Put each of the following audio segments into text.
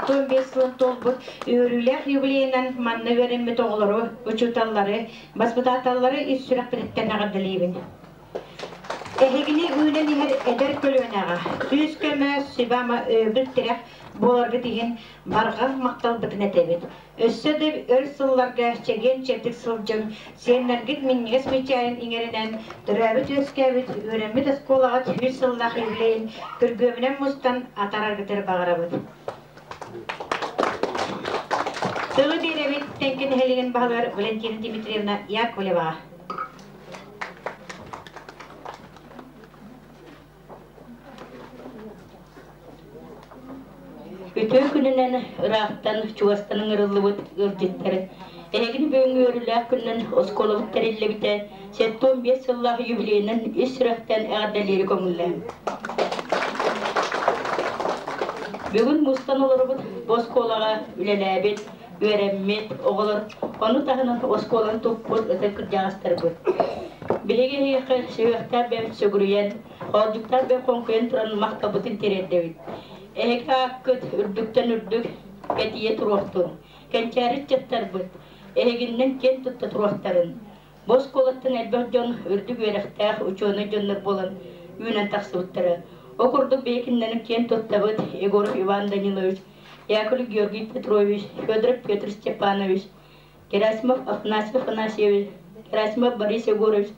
75 сылын туолбут үөрүүлээх юбилейынан манна үөрэммит оҕолору, учууталлары, баспытааталлары ис сүрэхпититтэн эҕэрдэлиибин. Эһигини үүнэн иһэр эдэр көлүөнэҕэ күүс-көмө, сүбэ-ама өйөбүл тирэх буоларгыт иһин барҕа махталбытын этэбит. Өссө да өр сылларга чэгиэн-чэбдик сылдьыҥ, сиэннэргит минньигэс мичээрин иҥэринэн, төрөөбүт-үөскээбит, үөрэммит оскуолаҕыт 100 сыллаах юбилейын күргүөмүнэн мустан атаараргытыгар баҕарабыт. Тылы биэрэбит Тэҥкэ нэһилиэгин баһылыгар Валентина Дмитриевна Яковлеваҕа. Үтүө күнүнэн ыраахтан, чугастан ыҥырыллыбыт ыалдьыттар, эһигини бүгүҥҥү үөрүүлээх күнүнэн оскуолабыт тэриллибитэ 75 сыллаах юбилейынан ис сүрэхтэн эҕэрдэлиири көҥүллээҥ. Бүгүн мустан олоробут бу оскуолаҕа үлэлээбит, үөрэммит оҕолор, ону таһынан оскуоланы туппут ытык кырдьаҕастарбыт. Биһиги эһиэхэ сүһүөхтээх бэйэбит сүгүрүйэн, хоолдьуктаах бэйэ хоҥкуйан туран махталбытын тириэрдэбит. Эһиги ааккыт үрдүктэн үрдүк кэтийэ туруохтун, кэнчээри ыччаттарбыт эһигиннэн киэн тутта туруохтарын. Бу оскуолаттан элбэх дьон үрдүк үөрэхтээх учуонай дьоннор буолан үүнэн тахсыбыттара. Ол курдук бэйэ киэн туттабыт Егоров Иван Данилович, Яковлев Георгий Петрович, Федоров Петр Степанович, Герасимов Афанасий Афанасьевич, Герасимов Борис Егорович,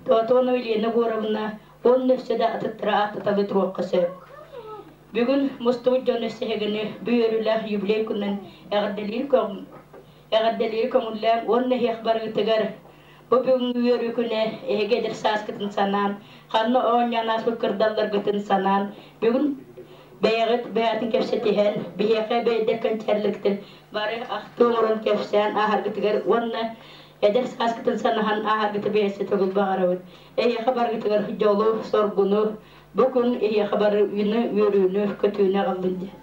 Платонова Елена Егоровна уонна өссө да атыттара ааттаталыы туруохха сөп. Бүгүн мустубут дьон өссө эһигини бу үөрүүлээх юбилей күнүн эҕэрдэлиир эҕэрдэлиир көҥүллээх уонна эһиэх барыытыгар бу бүгүҥҥү үөрүү күнэ эһиги эдэр сааскытын санаан, ханна оонньоон ааспыт кырдалларгытын санаан, бүгүн бэйэҕит бэйэҕитин кэпсэтиһэн, биһиэхэ бэйдэр кэнчээрлэргитин бары ахтыы оҥорон кэпсээн ааһаргытыгар уонна эдэр сааскытын санаһан ааһаргыты бэйэсэ төгүл баҕарабыт. Эһиэхэ барыгытыгар дьолу, соргуну, бу күн эһиэхэ бары үөрүүнү, көтүүнү аҕаллын диэн.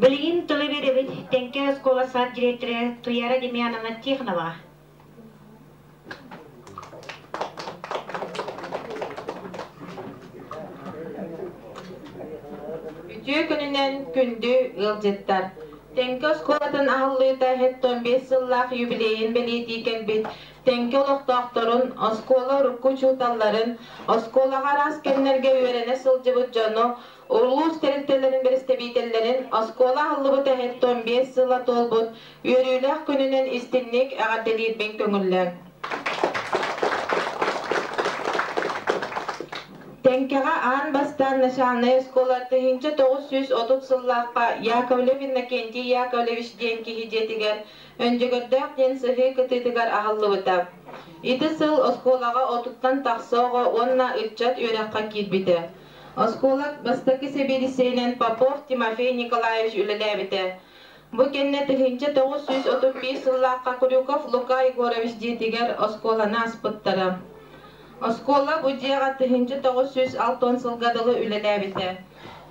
Билигин тылы биэрэбит Тэҥкэ оскуола сад директора Туяра Демьяновна Тихонова. Үтүө күнүнэн күндү ыалдьыттар! Тэҥкэ оскуолатын аһыллыыта 75 сыллаах юбилейын бэлиэтии кэлбит Тэҥкэ олохтоохторун, оскуола урукку учууталларын, оскуолаҕа араас кэмнэргэ үөрэнэ сылдьыбыт дьону, улуус тэрилтэлэрин бэрэстэбиитэллэрин оскуола аһыллыбыта 75 сыла туолбут үөрүүлээх күнүнэн истиҥник эҕэрдэлиирбин көҥүллээҥ. Тэҥкэҕэ аан бастаан начальнай оскуола 1930 сыллаахха Яковлев Иннокентий Яковлевич диэн киһи дьиэтигэр Өндьөгөрдөөх диэн сыһыы кытыытыгар аһыллыбыта. Ити сыл оскуолаҕа отуттан тахса оҕо уонна ыччат үөрэххэ киирбитэ. Оскуола бастакы сэбиэдиссэйинэн Попов Тимофей Николаевич үлэлээбитэ. Бу кэннэ 1935 сыллаахха Крюков Лука Егорович дьиэтигэр оскуоланы аспыттара. Оскуола бу дьиэҕэ 1960 сылга дылы үлэлээбитэ.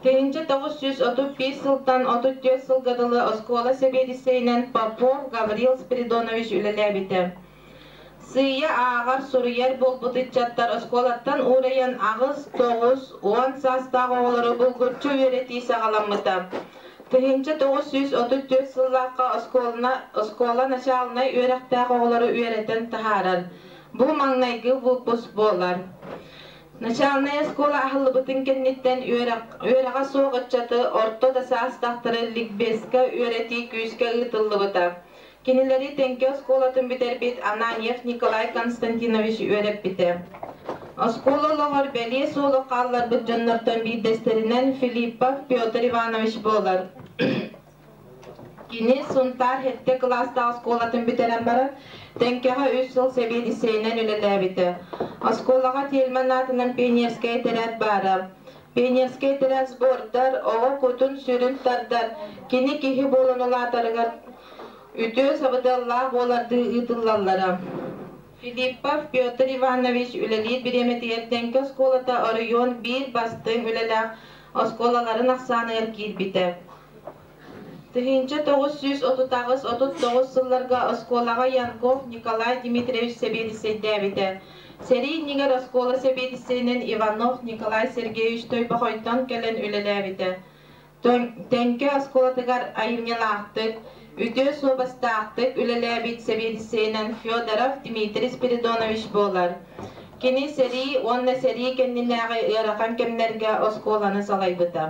1935 сылтан 34 сылга дылы оскуола сэбиэдиссэйинэн Попов Гаврил Спиридонович үлэлээбитэ. Сыыйа ааҕар, суруйар буолбут ыччаттар оскуолаттан уурайан аҕыс, тоҕус, уон саастаах оҕолору булгуччу үөрэтии саҕаламмыта. 1934 сыллаахха оскуолана, оскуола начаалынай үөрэхтээх оҕолору үөрэтэн таһаарар. Бу маҥнайгы выпуск буолар. Начаалынай оскуола аһыллыбытын кэнниттэн үөрэх, үөрэҕэ суох ыччаты орто да саастаахтары ликбезка үөрэтии күүскэ ыытыллыбыта. Кинилэри Тэҥкэ оскуолатын бүтэрбит Ананьев Николай Константинович үөрэппитэ. Оскуола олоҕор бэлиэ суолу хаалларбыт дьоннортон биирдэстэринэн Филиппов Петр Иванович буолар. Кини Сунтаар сэттэ кылаастаах оскуолатын бүтэрэн баран, Тэҥкэҕэ үс сыл сэбиэдиссэйинэн үлэлээбитэ. Оскуолаҕа Тельман аатынан пионерскай этэрээт баара. Пионерскай этэрээт сбордар, оҕо кутун-сүрүн тардар, кини киһи буолан улаатарыгар үтүө сабыдыаллаах буолардыы ыытыллаллара. Филиппов Петр Иванович үлэлиир бириэмэтигэр Тэҥкэ оскуолата оройуон биир бастыҥ үлэлээх оскуолаларын ахсааныгар киирбитэ. 1938-39 сылларга оскуолаҕа Янков Николай Дмитриевич сэбиэдиссэйдээбитэ. Сэрии иннигэр оскуола сэбиэдиссэйинэн Иванов Николай Сергеевич Тойбохойтон кэлэн үлэлээбитэ. Тэҥкэ оскуолатыгар айымньылаахтык, үтүө суобастаахтык үлэлээбит сэбиэдиссэйинэн Федоров Дмитрий Спиридонович буолар. Кини сэрии уонна сэрии кэннинээҕи ыарахан кэмнэргэ оскуоланы салайбыта.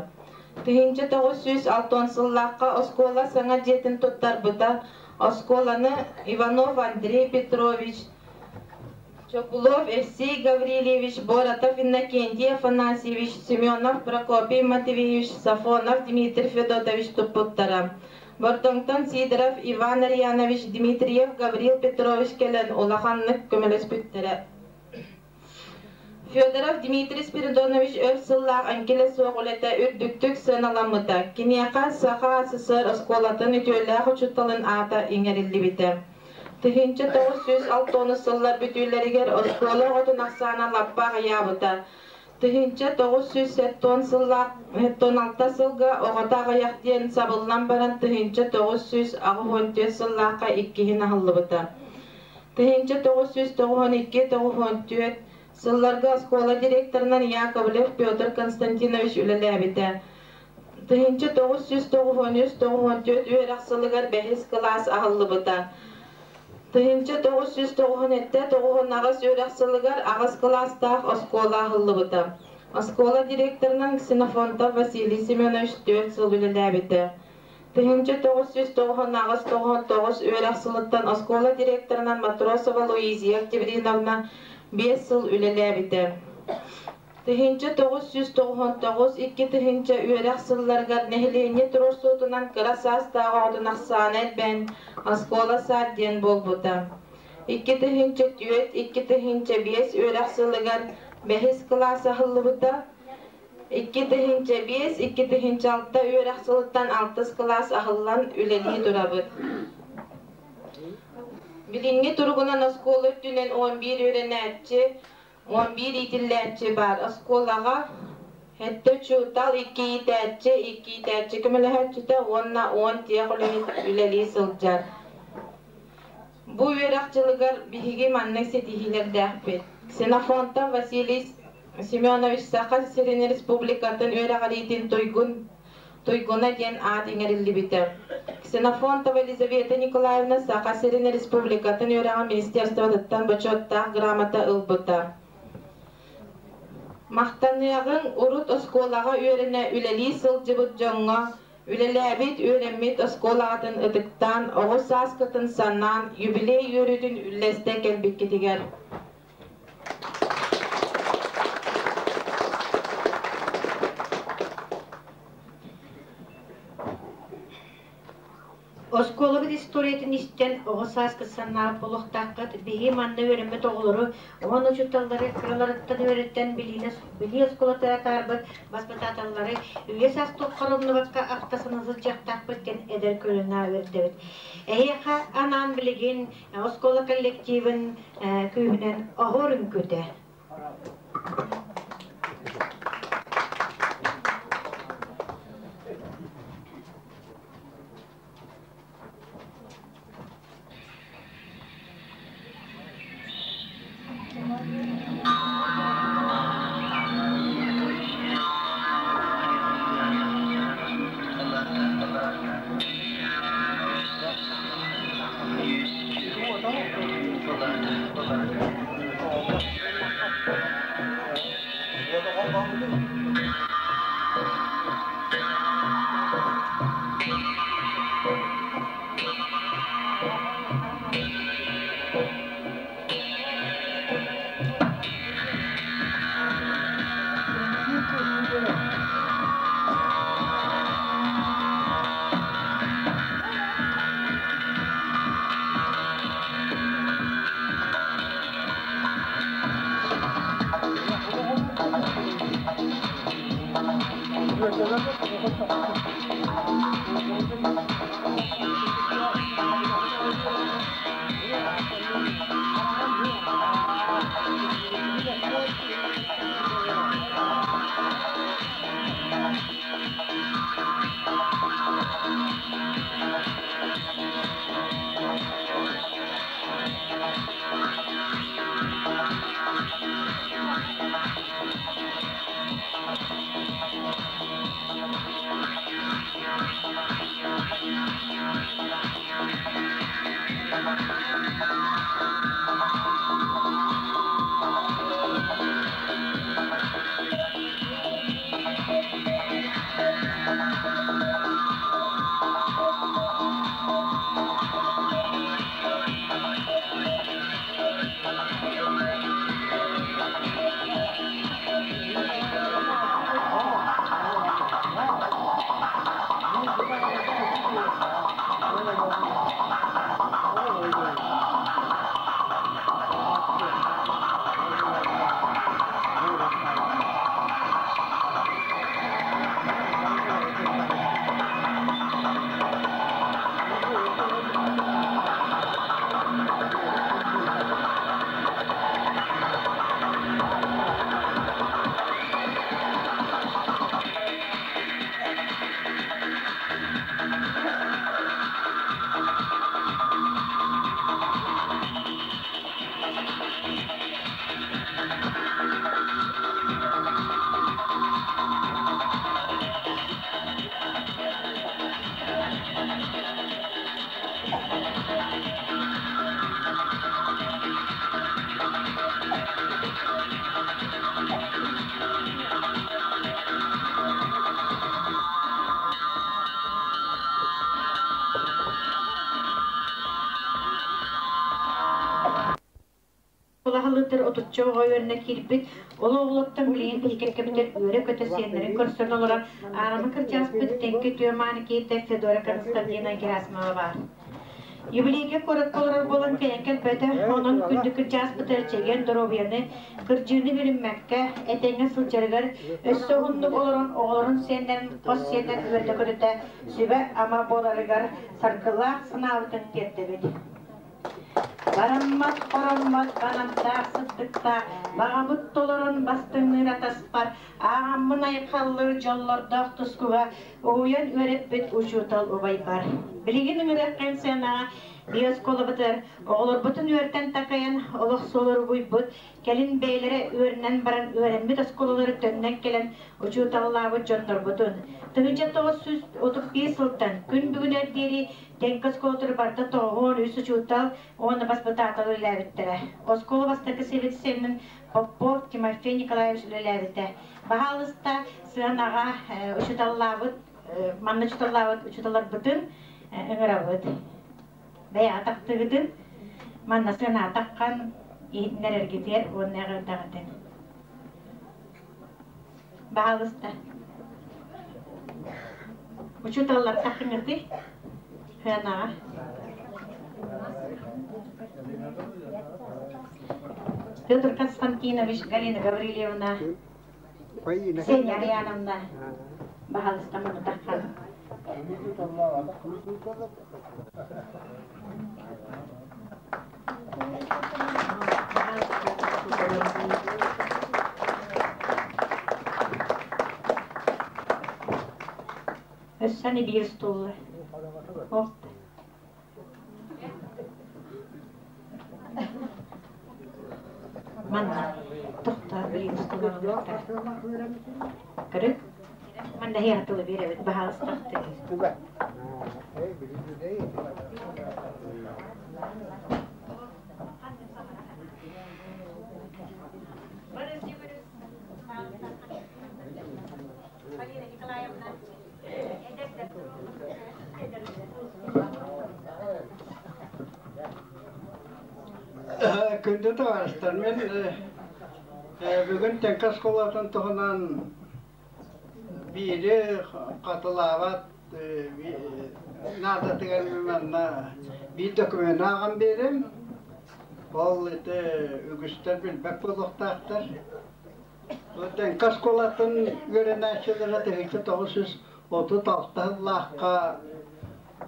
1960 сыллаахха оскуола саҥа дьиэтин туттарбыта. Оскуоланы Иванов Андрей Петрович, Чокулов Евсей Гаврильевич, Боротов Иннокентий Афанасьевич, Семенов Прокопий Матвеевич, Сафонов Дмитрий Федотович туппуттара. Бордоҥтон Сидоров Иван Арьянович, Дмитриев Гаврил Петрович кэлэн улаханнык көмөлөспүттэрэ. Федоров Дмитрий Спиридонович өр сыллаах эҥкилэ суох үлэтэ үрдүктүк сыаналаммыта. Киниэхэ Саха СССР оскуолатын үтүөлээх учууталын аата иҥэриллибитэ. 1960 сыллар бүтүүлэригэр оскуола оҕотун ахсаана лаппа аҕыйаабыта. 1970 сыллаах 76 сылга оҕото аҕыйах диэн сабыллан баран 1984 сыллаахха иккиһин аһыллыбыта. 1992-94 сылларга оскуола директорынан Яковлев Петр Константинович үлэлээбитэ. 1993-94 үөрэх сылыгар бэһис кылаас аһыллыбыта. 1997-98 үөрэх сылыгар аҕыс кылаастаах оскуола аһыллыбыта. Оскуола директорынан Ксенофонтов Василий Семенович 4 сыл үлэлээбитэ. 1998-99 үөрэх сылыттан оскуола директорынан Матросова Луизия Октябриновна 5 сыл үлэлээбитэ. 1999-2 үөрэх сылларыгар нэһилиэнньэ туруорсуутунан кыра саастаах оҕотун ахсаана элбээн, оскуола-саад диэн буолбута. 2004-2005 үөрэх сылыгар бэһис кылаас аһыллыбыта. 2005-2006 үөрэх сылыттан алтыс кылаас аһыллан үлэлии турабыт. Билиҥҥи туругунан оскуола үрдүнэн 11 үөрэнээччи, 11 иитиллээччи баар. Оскуолаҕа сэттэ учуутал, 2 иитээччи, 2 иитээччи көмөлөһөөччүтэ уонна 10 тиэх үлэһит үлэлии сылдьар. Бу үөрэх дьылыгар биһиги маннык ситиһиилэрдээхпит. Ксенофонтов Василий Семенович Саха сирин Республикатын үөрэҕириитин туйгун туйгуна диэн аат иҥэриллибитэ. Ксенофонтова Елизавета Николаевна Саха сирин Республикатын үөрэҕин министерствотыттан бочуоттаах грамота ылбыта. Махтаныаҕыҥ урут оскуолаҕа үөрэнэ үлэлии сылдьыбыт дьоҥҥо үлэлээбит, үөрэммит оскуолаҕытын ытыктаан, оҕо сааскытын санаан, юбилей үөрүүтүн үллэстэ кэлбиккитигэр. Оскуолабыт историятын истэн, оҕо сааскыт санаабыт буолуохтааххыт. Биһиги манна үөрэммит оҕолору уонна учууталлары кыраларыттан үөрэттэн билиини билии оскуолатыгар атаарбыт баспытааталлары үйэ саас тухары умнубакка ахта саныы сылдьыахтаахпыт диэн эдэр көлүөнэ үөрдэбит. Эһиэхэ анаан билигин оскуола коллективын күүһүнэн оһуор үҥкүүтэ. Улахалыытыр отучча оҕо үөрэнэ киирбит, ол оҕолоттон билигин биһиги үөрэ-көтө сиэннэрин көрсөн олорор аарыма кырдьаҕаспыт Тэҥкэ үтүө-мааны киһитэ Федора Константиновна Герасимова баар. Юбилейга куоракка олорор буолан кэлэн кэлбэтэ, онон күндү кырдьаҕаспытыгар чэгиэн доруобуйаны, кырдьыыны билиммэккэ, этэҥҥэ сылдьарыгар өссө уһуннук олорон оҕолорун сиэннэрин хос сиэннэрин үөрдэ-көтүтэ сүбэ-ама буоларыгар саргылаах санаабытын тиэрдэбит. Бараммат, хороммот, банардаах сырдыктаах, баҕабыт толорон бастыҥныыр атаспар, ааҕаммын айхаллыыр дьоллордоох тускуга уһуйан үөрэппит учуутал убайбар. Билигин ыҥырыаххын сыанаҕа биоскуолабытыгар оҕолорбутун үөртэн такайан олох суолар угуйбут, кэлин бэйэлэрэ үөрэнэн баран үөрэммит оскуолалары төннөн кэлэн учууталлаабыт дьоннорбутун 1931 сылтан күн бүгүнэр диэри Тэҥкэ оскуолатыгар барыта 93 учуутал уонна баспытаатал үлэлээбиттэрэ. Оскуола бастакы сэбиэдиссэйинэн Попов Тимофей Николаевич үлэлээбитэ. Баһаалыста сыанаҕа учууталлаабыт, манна учууталлаабыт учууталларбытын ыҥырабыт. Бэйэҕэ тахтыгытын манна сыанаҕа таххан иһитиннэрэргитигэр уонна эҕэрдэҕитин. Баһаалыста. Учууталлар таххыҥытый? Сыанаҕа. Петр Константинович, Галина Гаврильевна, Ксения Ариановна, баһаалыста маны таххан. Өссө биир стулла. Манна тохтоо билигин стуллар. Көрү. Манна иһэ тылы биэрэбит баһаалыстахтык. Полина Николаевна, Күндү табаарыстар, мен бүгүн Тэҥкэ оскуолатын туһунан биири хатылаабат наадатыгар манна биир докумены ааҕан биэрим. Ол ити үгүстэр билбэт буолуохтаахтар. Тэҥкэ оскуолатын үөрэнээччилэрэ 1936 сыллаахха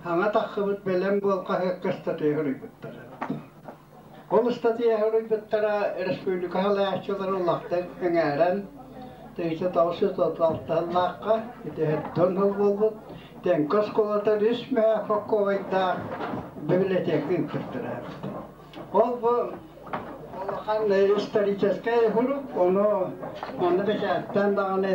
саҥа тахсыбыт бэлэм буол хаһыакка ыстатыйа суруйбуттара. Ол ыстатыйа суруйбуттара республика салайааччылара улахтан эҥээрэн 1936 сыллаахха ити һөттөн сыл буолбут Тэҥкэ оскуолата үс мөһөөх сокуобайдаах библиотека ыыппыттара. Ол бу улахан историческай сурук, ону манна бэчээттэн даҕаны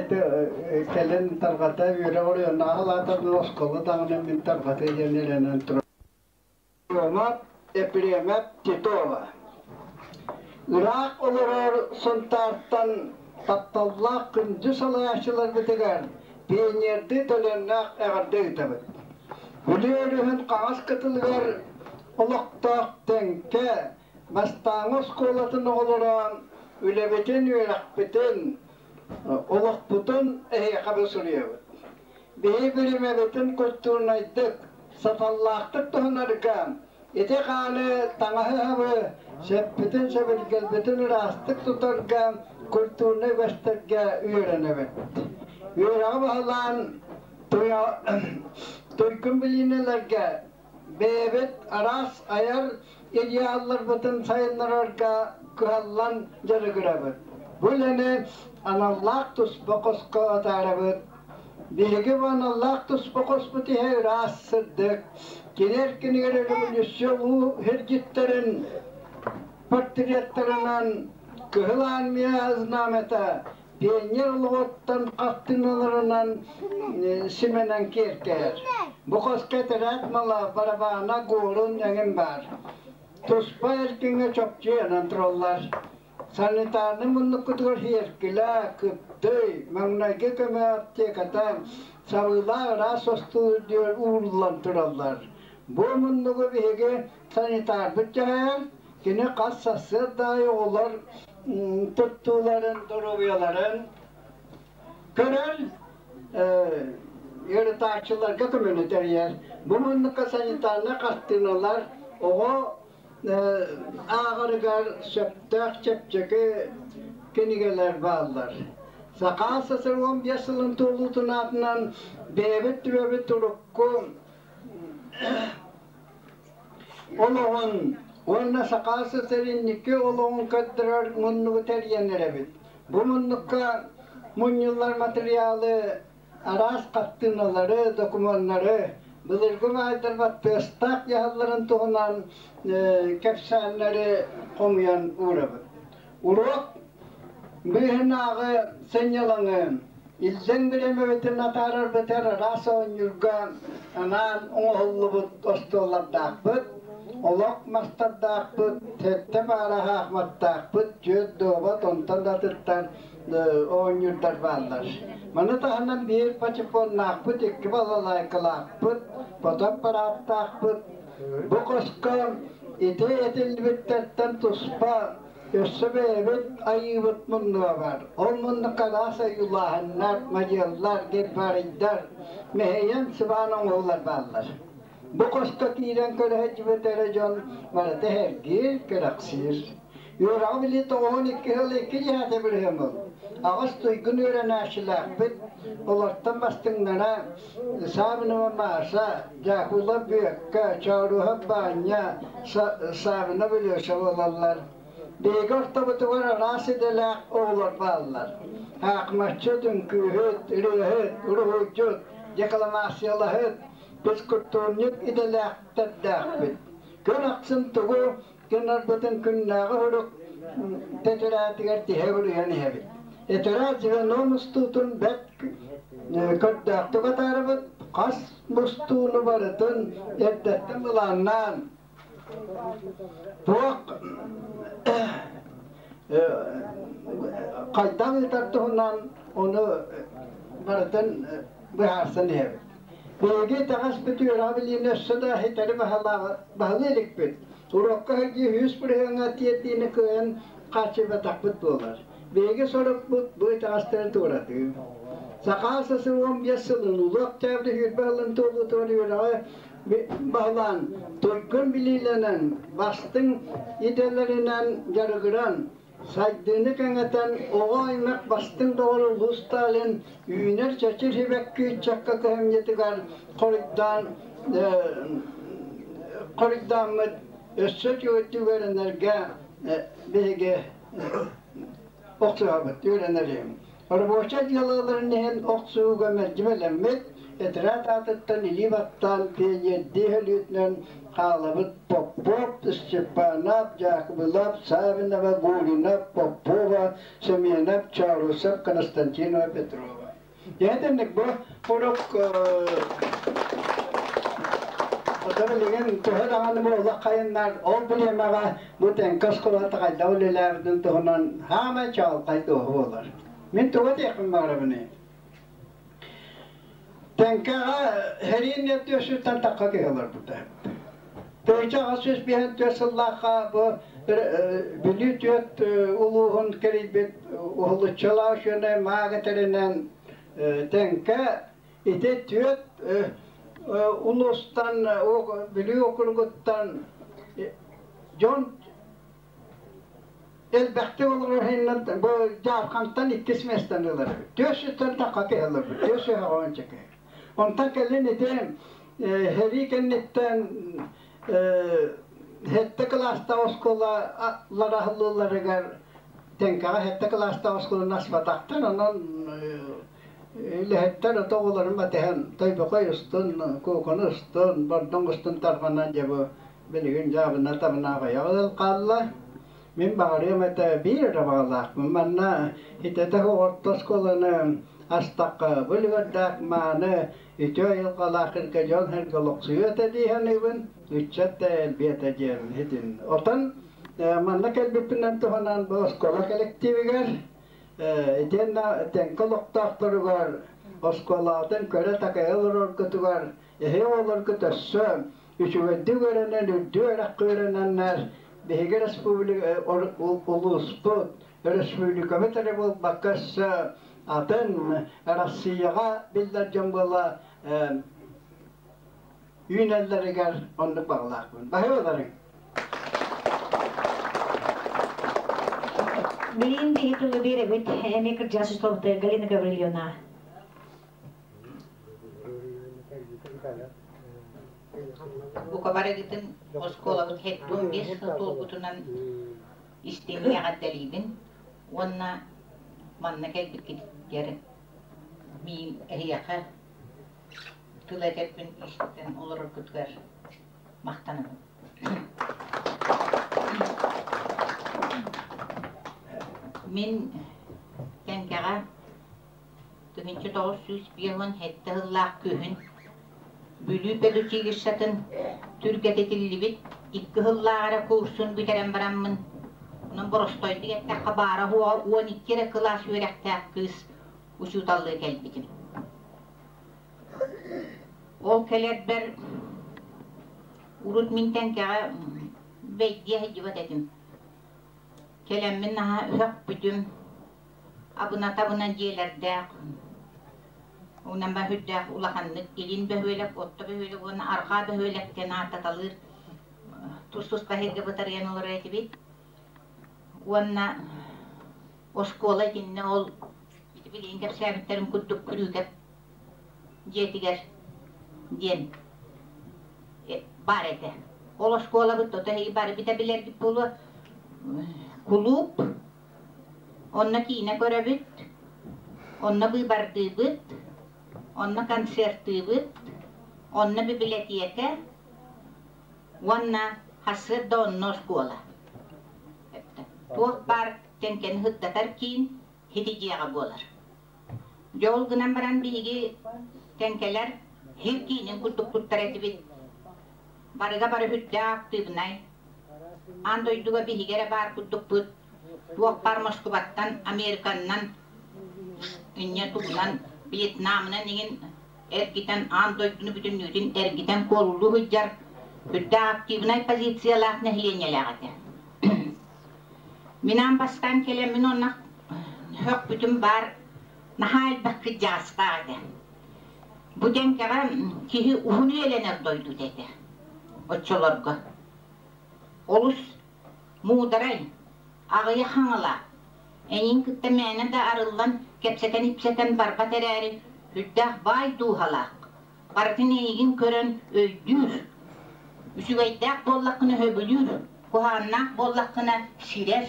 кэлин тарҕата үөрэх оройуоннааҕы лаатарын оскуола даҕаны мин тарҕатыы диэн эрэнэн турар. Епремов Титова. Ыраах олорор Сунтаартан тапталлаах күндү салайааччыларбытыгар пионердыы төлөннөөх эҕэрдэ ыытабыт. Бүлүү өрүһүн хаҥас кытылыгар олохтоох Тэҥкэ бастааҥы оскуолатын оҕолоро үлэбитин, үөрэхпитин, олохпутун эһиэхэ бу суруйабыт. Биһи биримэбитин культурнайдык, саталлаахтык туһанарга ити хааны таҥаһы-сабы, сэппитин-сэбиргэлбитин ыраастык тутарга культурнай үгэстэргэ үөрэнэбит. Үөрэҕи баһылаан туйгун билиинэлэргэ бэйэбит араас айар идеалларбытын сайыннарарга кыһаллан дьарыгырабыт. Бу үлэни аналлаах туспа хоско атаарабыт. Биһиги бу аналлаах туспа хоспут иһэ ыраас, сырдык, кини эркинигэр өрөбөлүүссүйэ улуу сирдьиттэрин портреттарынан Кыһыл Армия знамята Пионер олоҕуттан хартыыналарынан симэнэн киэркэйэр. Бу хоско этэрээт мала, барабаана, гуорун эҥин баар. Туспа эркиҥҥэ чопчуйанан тураллар. Санитарнай муннуккутугар сиэркилэ, кыптый, маҥнайгы көмө аптеката, сабыылаах ыраас остуол үрдүгэр ууруллан тураллар. Бу муннугу биһиги санитарбыт дьаһайар, кини хас сарсыарда аайы оҕолор туттууларын, доруобуйаларын көрөр, ыарытааччыларга көмөнү тэрийэр. Бу муннукка санитарнай хартыыналар оҕо ааҕарыгар сөптөөх чэпчэки кинигэлэр бааллар. Саха СССР 15 сылын туолуутун аатынан бэйэбит түбэбит урукку олоҕун уонна Саха СССР инники олоҕун көрдөрөр муннугу тэрийэн эрэбит. Бу муннукка мунньуллар матырыйаалы араас хартыыналары, докумуоннары, былыргы баайдар баттыастаах дьаһалларын туһунан кэпсээннэри хомуйан уурабыт. Уруок быыһынааҕы сынньалаҥы иллэҥ бириэмэбитин атаарарбытыгар араас оонньуурга анаан оҥоһуллубут остуоллардаахпыт, олох мастардаахпыт, сэттэ паара хаахматтаахпыт, түөрт дуобат, онтон да атыттар оонньуурдар бааллар. Маны таһынан биир патефоннаахпыт, икки балалайкалаахпыт, фотоаппарааттаахпыт. Бу хоско ити этиллибиттэртэн туспа Өссө бэйэбит айыыбыт муннуга баар. Ол муннукка араас ойуулааһыннар, мадьыаллар, гербарийдар, мэһэйэн сыбаан оҥоһулар бааллар. Бу хоско киирэн көрө сылдьыбыт эрэ дьон барыта сэргиир, кэрэхсиир. Үөрэҕи билии 92 сыл икки дьиһээтэ бырыһым ол. Аҕыс туйгун үөрэнээччилээхпит, олортон бастыҥнара Савинова Маша, Дьаакула Бүөккэ, Чооруһа Баанньа, Савина Бүлүөсэ буолаллар. Биһиги ортобутугар араас идэлээх оҕолор бааллар. Аахмаччыт, үҥкүүһүт, ырыаһыт, уруһуйдьут, декламациялаһыт, физкультурник идэлээхтэрдээхпит. Күн ахсын тугу гынарбытын күннээҕи урук тэтэрээтигэр тиһэ уруйан иһэбит. Этэрээт звено мустуутун бэрт көрдөөхтүк атаарабыт, хас мустууну барытын эрдэттэн былааннаан туох хайдах ыытар туһунан ону барытын быһаарсан иһэбит. Биһиги итэҕэспит үөрэҕи билиини өссө да ситэри баһылыы иликпит. Уруокка сылдьыы үһүс бырыһыаҥҥа тиэрдиини кыайан хааччыйбатахпыт буолар. Биһиги сорукпут бу итэҕэстэри туоратыы. Саха СССР 15 сылын Улуу Октябрь 20 сылын туолуутугар үөрэҕи баһылаан, туйгун билиилэнэн, бастыҥ идэлэринэн дьарыгыран, Сайдыыны кэҥэтэн, оҕо аймах бастыҥ доҕоро Улуу Сталин үүнэр чэчир сибэкки ыччакка кыһамньытыгар хоруйдаан хоруйдааммыт өссө үчүгэйдик үөрэнэргэ биһиги охсуһабыт, үөрэнэрим. Рабочай дьыалаларын иһин охсуһууга мэлдьи бэлэммит, этэрээт аатыттан илии баттаан пионердии өлүүтүнэн хаалабыт Попов, Степанов, Дьаакыбылап, Савинова, Гуринов, Попова, Семенов, Чарусов, Константинова, Петрова. Дьэ итинник бу урук. Оттон билигин төһө даҕаны бу олох хайыннар ол бириэмэҕэ бу Тэҥкэ оскуолата хайдах үлэлээбитин туһунан хаамай чаҕылхай туоһу буолар. Мин тугу этиэхпин баҕарабыный? Тэҥкэҕэ Хэриин түөсүттэн тахха киһи олорбута. Тыһыынча 854 сыллаахха бу Бүлүү түөрт улууһун кэрийбит уһулуччулаах үчүгэй маага тэринэн Тэҥкэ ити түөрт улуустан Бүлүү округуттан дьон элбэхтик олорор иһиннэн бу Дьаархантан иккис миэстэни ылар эбит. 400-тэн тахха киһи ыларбыт, 410 киһи. Онтон кэлин ити сэрии кэнниттэн сэттэ кылаастаах оскуолалар аһыллыыларыгар Тэҥкэҕэ сэттэ кылаастаах оскуоланы аспатахтар, онон үлэһиттэр ото оҕолорун батыһан Тойбохой устун, Куокуну устун, Бордоҥ устун тарҕанан дьэ бу билигин дьаабына табына аҕыйах ыал хаалла. Мин баҕарыам этэ биир эрэ баҕалаахпын. Манна итэтэх орто оскуоланы астахха бу үлүгэрдээх мааны үтүө айылҕалаах сиргэ дьон-сэргэ олохсуйуо этэ дии саныыбын. Ыччат да элбиэ этэ диэн итин. Отон манна кэлбиппинэн туһанан бу оскуола коллективигэр итиэннэ Тэҥкэ олохтоохторугар оскуолаҕытын көрө-такайа олороргутугар эһи оҕолоргут өссө үчүгэйдик үөрэнэн, үрдүк үөрэххэ үөрэнэннэр биһиги республика улууспут, өрөспүүбүлүкэбит эрэ буолбакка өссө атын Россияҕа биллэр дьон буола үүнэллэригэр оннук баҕалаахпын. Баһыыбаларыҥ! Билин биһи тылы биэрэбит эми кырдьаҕас учууталбыт Галина Гаврильевна. Бука барыгытын оскуолабыт 75 сыл туолбутунан истиҥник эҕэрдэлиибин уонна манна кэлбиккитигэр миин эһиэхэ тыл этэрбин истэн олороргутугар махтанабын. Мин Тэҥкэҕэ 1957 сыллаах күһүн Бүлүү педучилищетын түргэтитиллибит икки сыллаах эрэ курсун бүтэрэн бараммын, онон боростуойдук эттэххэ баара-суоҕа 12 эрэ кылаас үөрэхтээх кыыс учууталлыы кэлбитим. Ол кэлэрбэр урут мин Тэҥкэҕэ бэйдиэ сылдьыбат этим. Кэлэммин наһаа өһөхпүтүм, абына-табына дьиэлэрдээх, уонна бөһүрдээх улаханнык илин бөһүөлэк, орто бөһүөлэк уонна арҕаа бөһүөлэк диэн ааттаталыыр тус-туспа сиргэ бытарыйан олорор этибит. Уонна оскуола итиннэ ол ити билигин кэпсээбиттэрин курдук Күрүүкэп дьиэтигэр диэн баар этэ. Ол оскуолабыт тото эһиги бары битэ билэргит буолуо кулууп Онно киинэ көрөбүт, онно быыбардыыбыт, онно концертыыбыт, онно бибилэтиэкэ уонна сарсыарда онно оскуола. Туох баар Тэҥкэни сырдатар киин ити дьиэҕэ буолар. Дьэ ол гынан баран биһиги Тэҥкэлэр сир киинин курдук туттар этибит. Барыга бары үрдээх актыыбынай. Аан дойдуга биһиги эрэ баар курдукпут. Туох баар Москубаттан, Американнан, инньэ тугунан, Вьетнамынан иҥин эргитэн аан дойдуну бүтүннүүтүн эргитэн куолулуу сылдьар үрдээх активнай позициялаах нэһилиэнньэлээх этэ. Мин аан бастаан кэлэммин уонна сөхпүтүм баар наһаа элбэх кырдьаҕастаах этэ. Бу Тэҥкэҕэ киһи уһун үйэлэнэр дойдута этэ оччолорго. Олус муударай, аҕыйах хаҥалаах, эйигин кытта мээнэ да арыллан кэпсэтэн-ипсэтэн барбат эрээри, сүрдээх баай дууһалаах, барытын эйигин көрөн өйдүүр, үчүгэйдээх буоллаххына сөбүлүүр, куһааннаах буоллаххына сирэр,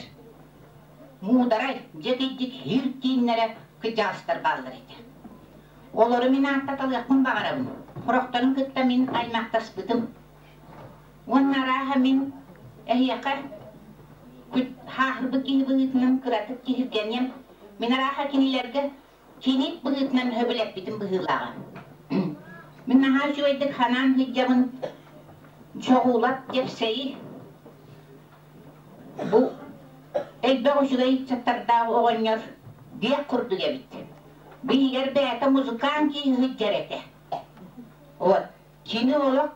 муударай, дьэ кырдьык һир кииннэрэ кырдьаҕастар бааллар этэ. Олору мин ааттаталыахпын баҕарабын, сорохторун кытта мин аймахтаспытым. Уонна арааһа мин эһиэхэ хааһырбыт киһи быһыытынан кыратык киһиргэниэм, мин арааһа кинилэргэ кини быһыытынан сөбүлэппитим быһыылааҕа. Мин наһаа үчүгэйдик ханаан сылдьабын. Чоҕуулап Дьэпсэйи бу элбэх үчүгэй ыччаттардаах оҕонньор диэх курдук эбит. Биһигэр бэйэтэ музыкант киһи сылдьар этэ. Вот. Кини олох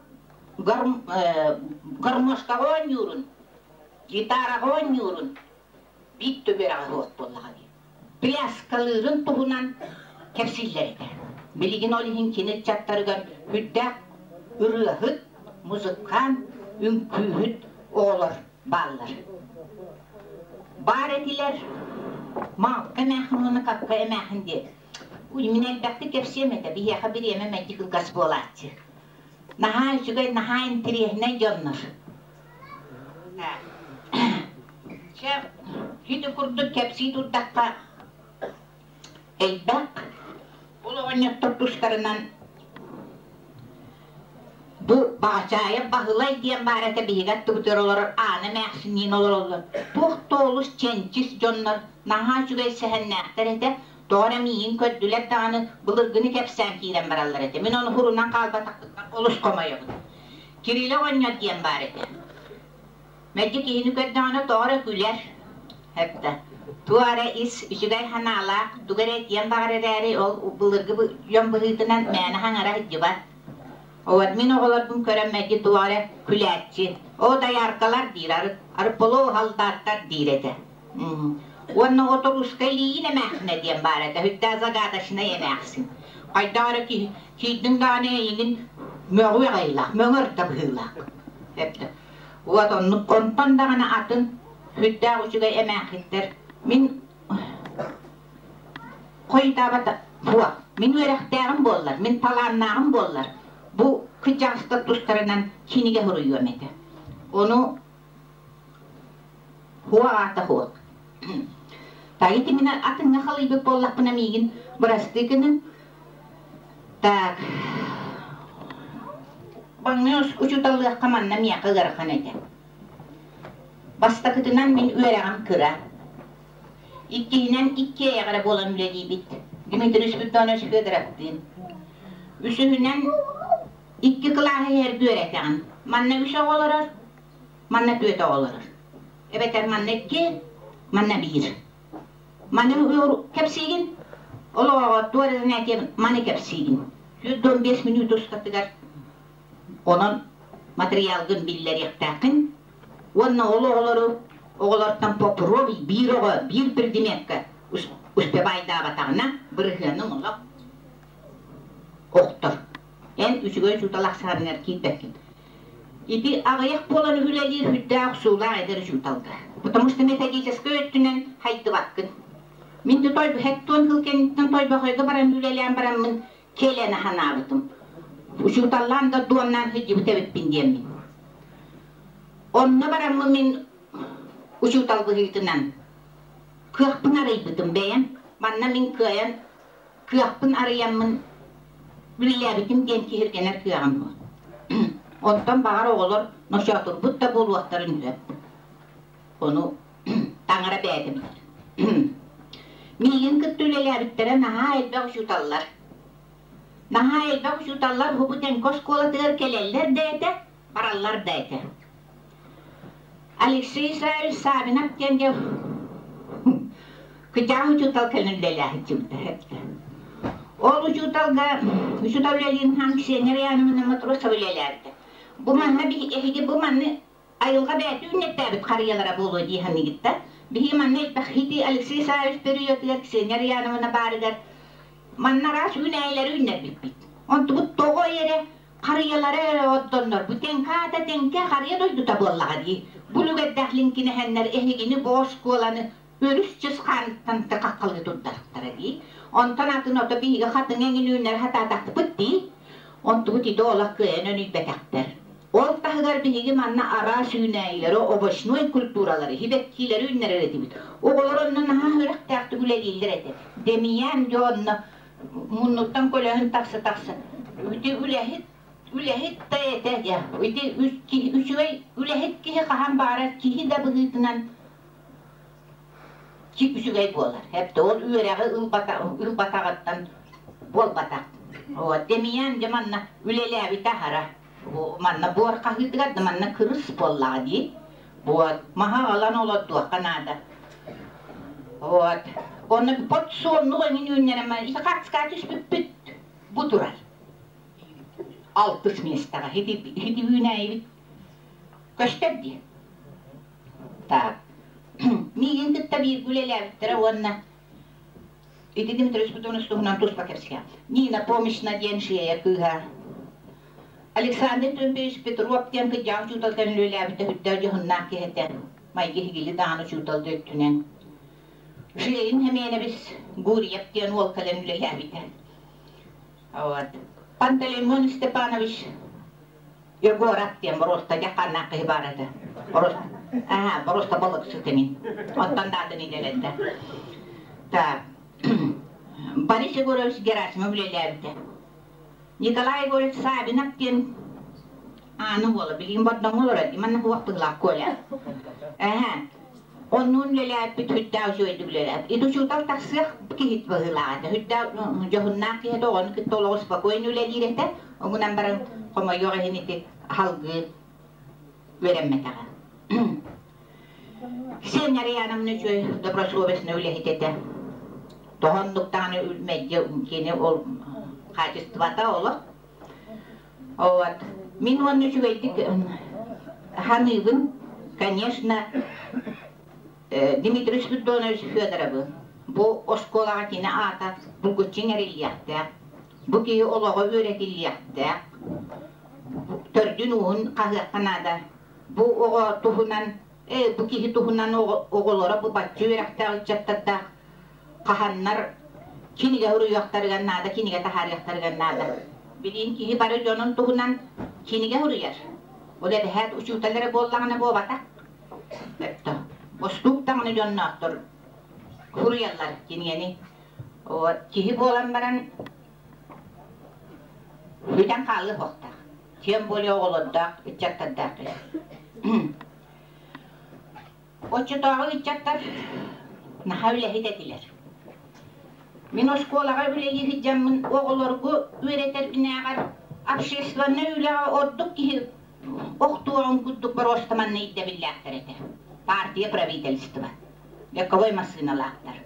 гармошкаҕа оонньуурун, гитараҕа оонньуурун биир түбэрэҕэ суох буоллаҕа дии. Пляскалыырын туһунан кэпсииллэр этэ. Билигин ол иһин кини ыччаттарыгар үрдээх ырыаһыт, музыкант, үҥкүүһүт оҕолор бааллар. Баар этилэр Маалка эмээхин уонна Какка эмээхин диэн. Мин элбэхтик кэпсиэм этэ, биһиэхэ бириэмэ мэлдьи кылгас буолааччы. Наһаа үчүгэй, наһаа интэриэһинэй дьоннор. Чэ, ити курдук кэпсии турдахха элбэх. Ол оҕонньоттор тустарынан бу Баҕачаайап Баһылай диэн баар этэ биһиги аттыбытыгар олорор Аана эмээхсинниин олороллор. Туох да олус чэнчис дьоннор, наһаа үчүгэй сэһэннээхтэр этэ. Тоҕо эрэ миигин көрдүлэр даҕаны былыргыны кэпсээн киирэн бараллар этэ. Мин ону хурунан хаалбатахпыттан олус хомойобун. Кирилэ оҕонньор диэн баар этэ. Мэлдьи киһини көрдөҕүнэ тоҕо эрэ күлэр. Эптэ. Туох эрэ ис үчүгэй санаалаах, тугу эрэ этиэн баҕар эрээри, ол былыргы дьон быһыытынан мээнэ хаҥара сылдьыбат. Вот мин оҕолорбун көрөн мэлдьи туох эрэ күлээччи. О, дояркалар диир, арыт, арыполоо халдааттар диир этэ. Уонна оторуска илиин эмээхсинэ диэн баар этэ, хүттээ загадочнай эмээхсин. Хайдах эрэ киһи киирдиҥ даҕаны эйигин мөҕүө аҕайлаах, мөҥөр да быһыылаах. Эптэ. Вот оннук онтон даҕаны атын сүрдээх үчүгэй эмээхиттэр. Мин хойутаабата буо. Мин үөрэхтээҕим буоллар, мин талааннааҕым буоллар, бу кырдьаҕастар тустарынан кинигэ суруйуом этэ. Ону хуо аата хуо. Таити мин атыҥҥа халыйбыт буоллахпына миигин бырастыы гыныҥ. Так. Маҥнай учууталлыахха манна миэхэ ыарахан этэ. Бастакытынан мин үөрэҕим кыра. Иккиһинэн иккиэйэх эрэ буолан үлэлиибит. Дмитрий Спиридонович Федоровтыын. Үсүһүнэн икки кылааһы иһэргэ үөрэтэҕин. Манна үс оҕо олорор, манна түөрт оҕо олорор. Эбэтэр манна икки, манна биир. Маны кэпсиигин, ол оҕоҕо туох эрэ занятие маны кэпсиигин. 115 мүнүүтэ устатыгар онон матырыйаалгын биллэриэхтээххин уонна ол оҕолору оҕолортон попробуй биир оҕо биир предметка успевайдаабатаҕына бырыһыаныҥ олох охтор. Эн үчүгэй учуутал ахсааныгар киирбэккин. Ити аҕыйах буолан үлэлиир сүрдээх охсуулаах эдэр учууталга. Потому что методическай өттүнэн хайдыбаккын. Мин той хэттуон сыл кэнниттэн Тойбохойго баран үлэлээн бараммын кэлэн аһанаабытым. Учууталлаан да дуоннаан сылдьыбыт эбиппин диэммин. Онно бараммын мин учуутал быһыытынан кыахпын арыйбытым бэйэм. Манна мин кыайан кыахпын арыйаммын үлэлээбитим диэн киһиргэнэр кыаҕым суох. Онтон баҕар оҕолор ночоотурбут да буолуохтарын сөп. Ону таҥара бэйэтэ билэр. Миигин кытта үлэлээбиттэрэ наһаа элбэх учууталлар. Наһаа элбэх учууталлар Хубутенко оскуолатыгар кэлэллэр да этэ, бараллар да этэ. Алексей Исраевич Савинов диэн дьэ кыдьаах учуутал кэлэн үлэлээһиччибитэ. Ол учууталга учуутал үлэлиин хаан Ксения Раяновна Матросова үлэлээбитэ. Бу манна эһиги бу манны айылҕа бэйэтэ үүннэртээбит харыйалара буолуо дии саныыгыт да. Биһиги манна элбэх хити Алексей Исаевич периодыгар Ксения Раяновна баарыгар манна араас үүнээйилэри үүннэрбиппит. Онтубут тоҕо эрэ харыйалара эрэ отдоннор бу тэҥкэ аата тэҥкэ харыйа дойдута буоллаҕа дии. Бу үлүгэрдээх лиҥкинэһэннэр эһигини бу оскуоланы өрүс чысхааныттан хаххалыы турдахтара дии. Онтон атын ото биһиги хатыҥ эҥин үүнэр хатаатахпыт дии. Онтубут ити олох кыайан өнүйбэтэхтэр. Ол таһыгар биһиги манна араас үүнээйилэри, овощной культуралары, сибэккилэри үүннэрэр этибит. Оҕолор онно наһаа үрэхтээхтик үлэлииллэр этэ. Демьян дьэ онно муннуттан көлөһүн тахса-тахса ити үлэһит үлэһит да этэ дьэ ити үчүгэй үлэһит киһи хаһан баҕарар киһи да быһыытынан үчүгэй буолар. Эптэ ол үөрэҕи ылбатаҕыттан буолбатах. Вот Демьян дьэ манна үлэлээбитэ аһара. Манна буор хаһыытыгар да манна кырыс буоллаҕа дии. Вот, маһа аҕалан олордуохха наада. Вот. Онно подсолнух эҥин үүннэрэмэ хацка түспүппүт бу турар. Алтыс миэстэҕэ ити ити үүнээйибит көстөр дии. Так. Миигин кытта бииргэ үлэлээбиттэрэ уонна ити Дмитрий Спиридонович туһунан туспа кэпсиэм. Нина Помична диэн шея кыыһа Александр Тимофеевич Петров диэн кырдьаҕас учууталтан үлэлээбитэ үрдээх дьоһуннаах киһи этэ. Майгы иһигили даҕаны учуутал да өттүнэн. Шеин Хэмиэнэбис Гурьев диэн уол кэлэн үлэлээбитэ. Вот. Пантелеймон Степанович Егоров диэн боруоста дьахханнаах киһи баар этэ. Боруоста, аха, боруоста балыксыт эҥин. Оттон даатын идэлэннэ. Так. Борис Егорович Герасимов үлэлээбитэ. Николай Егорович Савинов диэн ааны уола билигин Бордоҥҥо олорор манна суох быһыылаах Коля. Эһэ оннуун үлэлээппит сүрдээх үчүгэйдик үлэлээт. Ити учуутал тахсыах киһит быһыылаах этэ. Сүрдээх дьоһуннаах киһи этэ, оҕону кытта олоҕу спокойно үлэлиир этэ. Оҥунан баран хомойуох иһин ити салгыы үөрэммэтэҕэ. Ксения Раяновна үчүгэй добросовестный үлэһит этэ. Тоһоннук даҕаны мэлдьи кини ол хаачыстыбата олох. Вот. Мин уонна үчүгэйдик ханыыбын, конечно, Дмитрий Спиридонович Федоровы. Бу оскуолаҕа кини аата булгуччу иҥэриллиэхтээх. Бу киһи олоҕо үөрэтиллиэхтээх. Төрдүн-ууһун хаһыахха наада. Бу оҕо туһунан, бу киһи туһунан оҕолоро бу бачча үөрэхтээх ыччаттардаах хаһаннар кинигэ суруйуохтарыгар наада, кинигэ таһаарыахтарыгар наада. Билигин киһи бары дьонун туһунан кинигэ суруйар. Ол эбэһээт учуутал эрэ буоллаҕына буолбатах. Бостуук даҕаны дьонноохтор суруйаллар кинигэни. Киһи буолан баран бүтэн хаалыах уохтаах. Тем более оҕолордоох, ыччаттардаах киһи. Оччотооҕу ыччаттар наһаа үлэһит этилэр. Мин оскуолаҕа үлэлии сылдьаммын оҕолорго үөрэтэрбинээҕэр общественнай үлэҕэ ордук киһи охтуоҕун курдук боруостаманна ирдэбиллээхтэр этэ. Партия правительство. Легковой массыыналаахтар.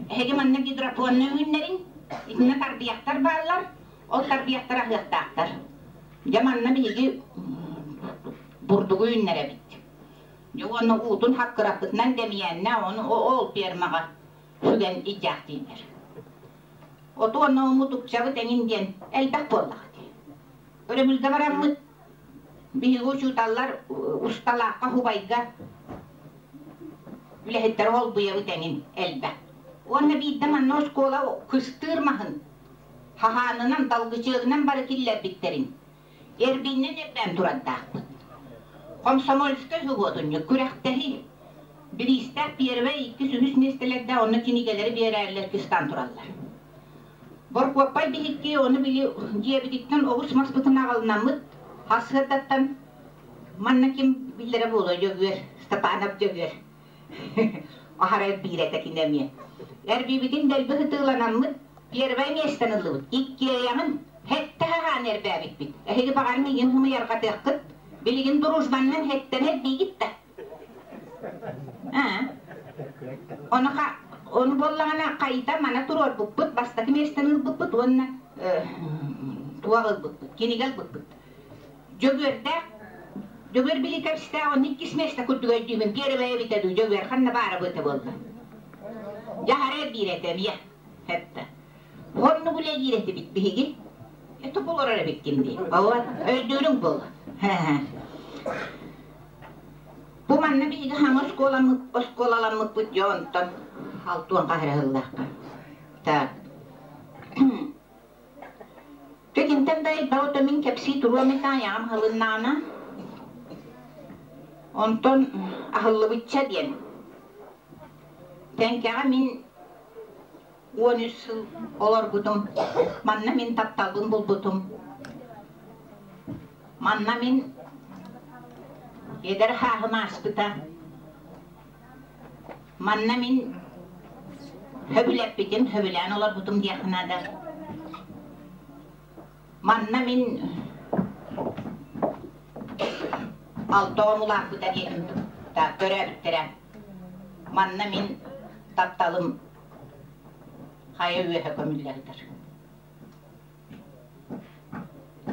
Эһиги манна гидропоннай үүннэриҥ, итиннэ тарбыйахтар бааллар, ол тарбыйахтар аһыахтаахтар. Дьэ манна биһиги бурдугу үүннэрэбит. Дьэ уонна уутун хаккыраппытынан дэмийээннэ ону ол фермаҕа сүгэн илдьээхтииллэр. Оту уонна мутукчабыт эҥин диэн элбэх буоллаҕа дии. Өрөбүлгэ бараммыт биһиги учууталлар усталаахха хубайга үлэһиттэр холбуйабыт эҥин элбэх. Уонна биирдэ манна оскуола кыстыыр маһын хаһаанынан, талгычыагынан бары киллэрбиттэрин эрбииннэн эрбээн турардаахпыт. Комсомольскай субуотунньук күрэхтэһии бириистээх первэй, иккис, үһүс миэстэлэрдээх онно кинигэлэри биэрээллэр кыстаан тураллар. Боркуоппай биһикки ону били дьиэбититтэн оҕус маспытын аҕалынаммыт хасыардаттан манна ким биллэрэ буолуо Дьөгүөр, Степанов Дьөгүөр аһара эрбиир этэ кини эмиэ. Эрбиибитин дэлби ытыыланаммыт первай миэстэни ыллыбыт. Иккиэйэҕин хэттэ хаһаан эрбээбиппит. Эһиги баҕар миигин хымыйарҕатыаххыт. Билигин дружбаннан хэттэн эрбиигит да. Ону, ону буоллаҕына хайта мана туруорбуппут, бастакы миэстэни ылбыппыт уонна туох ылбыппыт, кинигэ ылбыппыт. Дьөгүөрдээх Дьөгүөр Биликэпстээх онно иккис миэстэ курдук өйдүүбүн, первая эбитэ дуу, Дьөгүөр ханна баара быата буолла. Дьаһара эрбиир этэ эмиэ, этэ. Оннук үлэлиир этибит биһиги. Это олорор эбиккин дии. Ооба, өйдүүрүҥ буолла. Бу манна биһиги хаҥа оскуолаламмыппыт дьэ онтон алтуон хаһырыһыллаахха. Так. Текинтэн да элбэх мин кэпсии туруом этэ айаҕым аһылыннаҕына. Онтон аһыллыбычча диэн. Тэҥкэҕэ мин 13 сыл олорбутум. Манна мин тапталбын булбутум. Манна мин эдэр хааһым ааспыта. Манна мин сөбүлэппитим, сөбүлээн олорбутум диэххэ наада. Манна мин Алта оҕом улааппыта диэтим төрөөбүттэрэ. Манна мин тапталым хайа үөһэ көмүллэ сытар.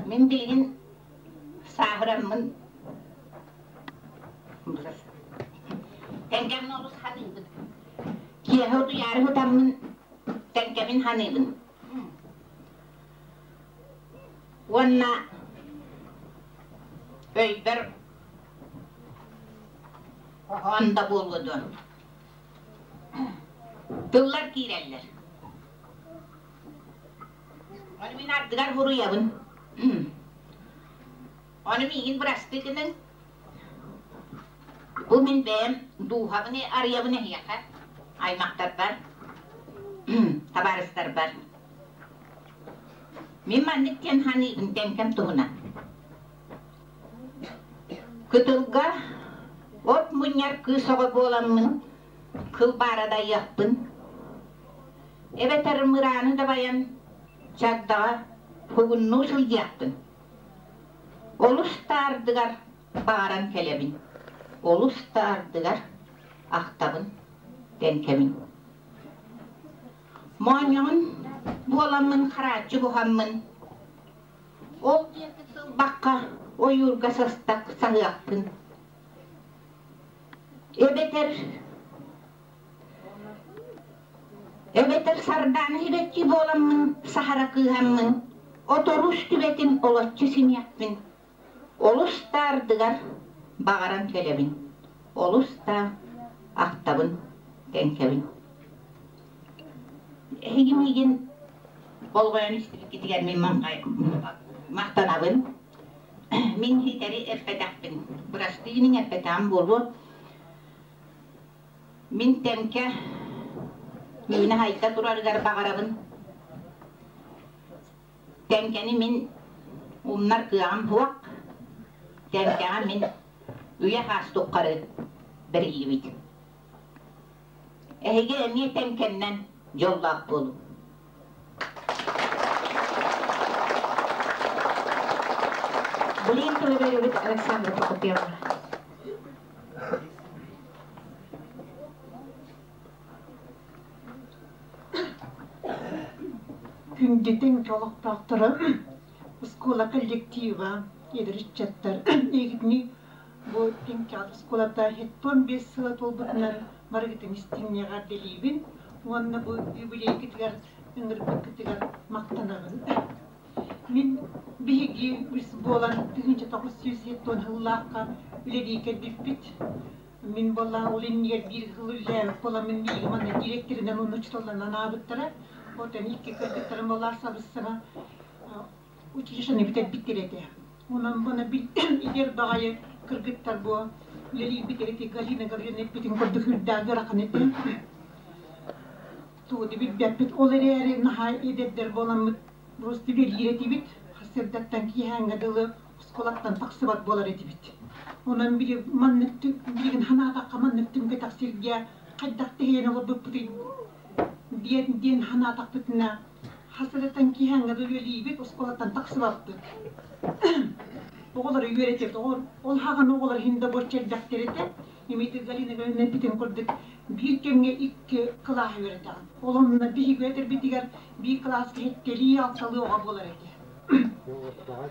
Мин билигин сааһыраммын тэҥкэммин олус ханыыбын. Киэһэ утуйаары сытаммын тэҥкэбин ханыыбын. Уонна өйбөр хоһоон да буолуо дуо тыллар киирэллэр. Ону мин ардыгар суруйабын. Ону миигин бырастыы гыныҥ. Бу мин бэйэм дууһабын арыйабын эһиэхэ, аймахтарбар, табаарыстарбар. Мин маннык диэн ханыыбын тэҥкэм туһунан. Кытылга от мунньар кыыс оҕо буоламмын кылбаарадайыахпын, эбэтэр мырааны дабайан чагдаҕа хугуннуу сылдьыахпын. Олус да ардыгар баҕаран кэлэбин, олус да ардыгар ахтабын, тэҥкэбин. Моонньоҕун буоламмын харааччы буһаммын, ол диэки сылбахха ойуурга састак саһыахпын. Эбэтэр эбэтэр сардаана сибэкки буоламмын саһара кыыһаммын, оторус түбэтин олоччу симиэхпин, олус да ардыгар баҕаран кэлэбин, олус да ахтабын, тэҥкэбин. Эһиги миигин болҕойон истибиккитигэр мин махтанабын. Мин ситэри эппэтэхпин, бырастыының эппэтэҕим буолуо. Мин тэҥкэ үүнэ хайда турарыгар баҕарабын. Тэҥкэни мин умнар кыаҕым суох. Тэҥкэҕэ мин үйэ хаас туххары бэриллибит. Эһиги эмиэ тэҥкэннэн дьоллоох буолуҥ. Блин тылы Александра Прокопьевна. Күндүтүн олохтоохторо оскуола коллектива, эдэр ыччаттар эһигини бу Тиҥкэҕит оскуолата 75 сыла туолбутунан барыгытын истиҥниэҕэ эҕэрдэлиибин уонна бу юбилейгытыгар ыҥырбыккытыгар махтанабын. Мин биһиги үс буолан 1970 сыллаахха үлэлии кэлбиппит. Мин буоллаҕа ол иннигэр биир сыл үлэлээбит буоламмын миигин манна директорынан уонна учууталларынан анаабыттара. Оттон икки кыргыттарым буоллар сабыс-саҥа училищены бүтэрбиттэр этэ. Онон маны идэр баҕайы кыргыттар бу үлэлиирбит эти Галина Гавриловна эппитин курдук үрдээх ыарахан этэ. Тугу да билбэппит. Ол эрээри наһаа эдэрдэр буоламмыт просто үлэлиир этибит. Сарсыардаттан киэһээҥҥэ дылы оскуолаттан тахсыбат буолар этибит. Онон били маннык билигин санаатахха маннык түҥкэтэх сиргэ хайдах тэһийэн олорбуппутуй диэн диэн санаатахпытына хас эрэтэн киэһээҥҥэ да үлэлиибит, оскуолаттан тахсыбаппыт. Оҕолору үөрэтэр, ол хаҕан оҕолор иһин да бочча элбэхтэр этэ. Имити Галина Галина эппитин курдук биир кэмҥэ икки кылааһы үөрэтэҕин. Ол онно биһиги үөрэтэрбитигэр биир кылааска сэттэлии алталыы оҕо буолар этэ.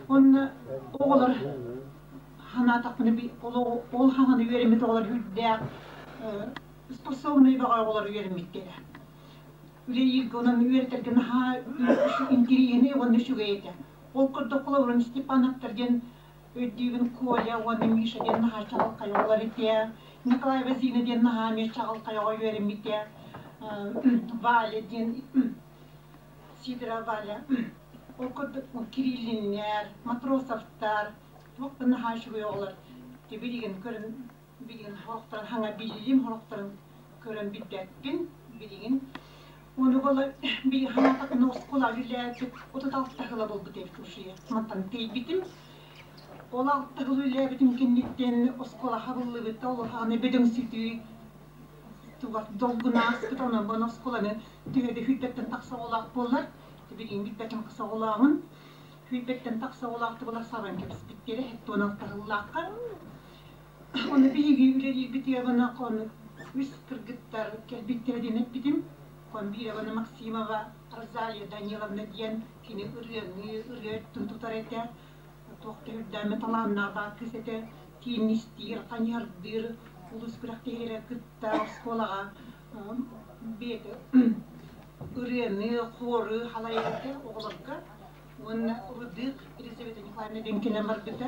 Онно оҕолор санаатахпына ол хаҕаны үөрэммит оҕолор үрдээх способнай бөҕө оҕолор үөрэммиттэрэ. Үлэлииргэ онон үөрэтэргэ наһаа интэриэһинэй уонна үчүгэй этэ. Ол курдук холобурун Степановтар диэн өйдүүбүн Коля уонна Миша диэн наһаа чаҕылхай оҕолор этэ. Николай Вазина диэн наһаа эмиэ чаҕылхай оҕо үөрэммитэ. Валя диэн Сидорова Валя. Ол курдук Кириллиннэр, Матросовтар туох да наһаа үчүгэй оҕолор. Билигин көрөн билигин сорохторун хаҥа биллим, сорохторун көрөн билбэппин билигин. Ону буола били хаҥатакына оскуола үлэлээбит 36 сыла буолбут эбит уже. Мантан тэйбитим. Ол алта сыл үлэлээбитим кэнниттэн оскуола хабыллыбыта, ол хааны бөдөҥсүтүү тугас долгунааспыт, онон бу оскуоланы төһө да сүүрбэттэн тахса оҕолоох буоллар, билигин билбэтим хас оҕолооҕун, сүүрбэттэн тахса оҕолоох буолар сабан кэбиспиттэрэ, 76 сыллаахха. Ону биһиги үлэлиирбитигэр уонна хонук үс кыргыттар кэлбиттэрэ диэн эппитим. Комбирова Максимова Розалия Даниловна диэн кини ырыаны ырыа өттүн тутар этэ. Туох да үрдээмэ талааннаах баар кыыс этэ. Тииннистиир, ханьыһардыыр, улуус күрэхтэһиилэрэ кытта оскуолаҕа бэйэтэ ырыаны, хуору халайар этэ оҕолорго. Уонна Рудык Елизавета Николаевна диэн кэлэн барбыта.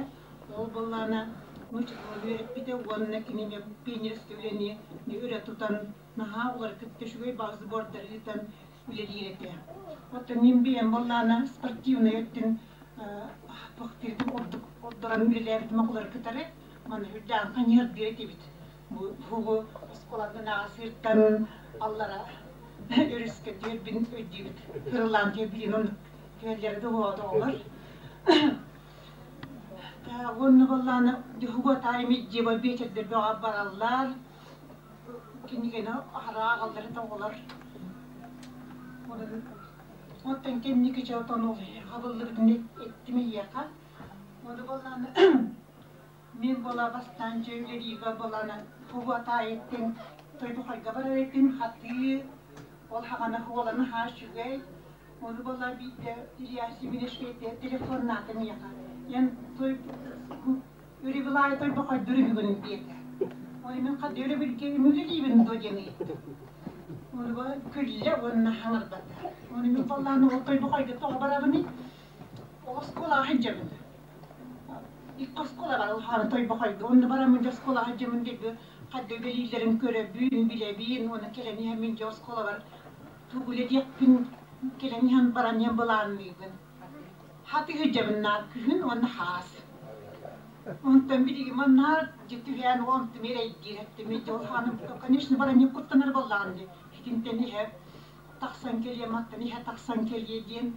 Ол буоллаҕына нуучча үөрэппитэ уонна кинини пионерскай үлэни өрө тутан наһаа улар кытта үчүгэй баҕа сбордары ыытан үлэлиир этэ. Оттон мин бэйэм буоллаҕына спортивнай өттүн пахтыырдым ордук ордорон үлэлээбитим оҕолору кытары маны үрдээн ханьыһардыыр этибит. Бу бугу оскуоланы сыыртан аллара өрүскэ түөрбүн өйдүүбүт. Кырылаан түөрбүтүн оннук түөллэрэ да оҕолор. Уонна буоллаҕына дьоһугу таайым дьиэбэр биэчэрдэр бөҕө бараллар. Кинигэни аһара ааҕаллар этэ оҕолор. Оттон кэнники дьэ отон ол хабыллыбытын эттим эйиэхэ. Ону буоллаҕына мин буола бастаан дьэ үлэлиирбэр буоллаҕына тугу таайыттын тойбухайга барар этим хатыы ол хаҕана уоланы хаа үчүгэй Ону буолла биирдэ Илья Семенович телефоннаата миэхэ. Эн той Үрүбүлаай тойбохойдур үһүгүн диэтэ. Ой мин хат өрөбүлгэ үмүлүлүүбүн дуо диэн ыйыттым. Ону күллэ уонна хаҥарбата. Ону мин боллаан ол тойбохойго тоҕо барабыный? Оскуолаҕа сылдьабын. Икки оскуола бар улахан тойбохойго. Онно бараммын дьэ оскуолаҕа сылдьабын диэки хадда үлэлииллэрин көрөбүн, билэбин уонна кэлэн иһэммин дьэ оскуолабар Тугу үлэлиэхпин кэлэн иһэн баран иһэн былаанныыбын. Хатыһы дьабыннаах күһүн уонна хаас. Онтон билигин маннаар дьэ түһээн онтум эрэйдиир эттим дьол хааным конечно баран куттанар буоллаҕым дии итинтэн иһэ тахсан кэлиэ мантан иһэ тахсан кэлиэ диэн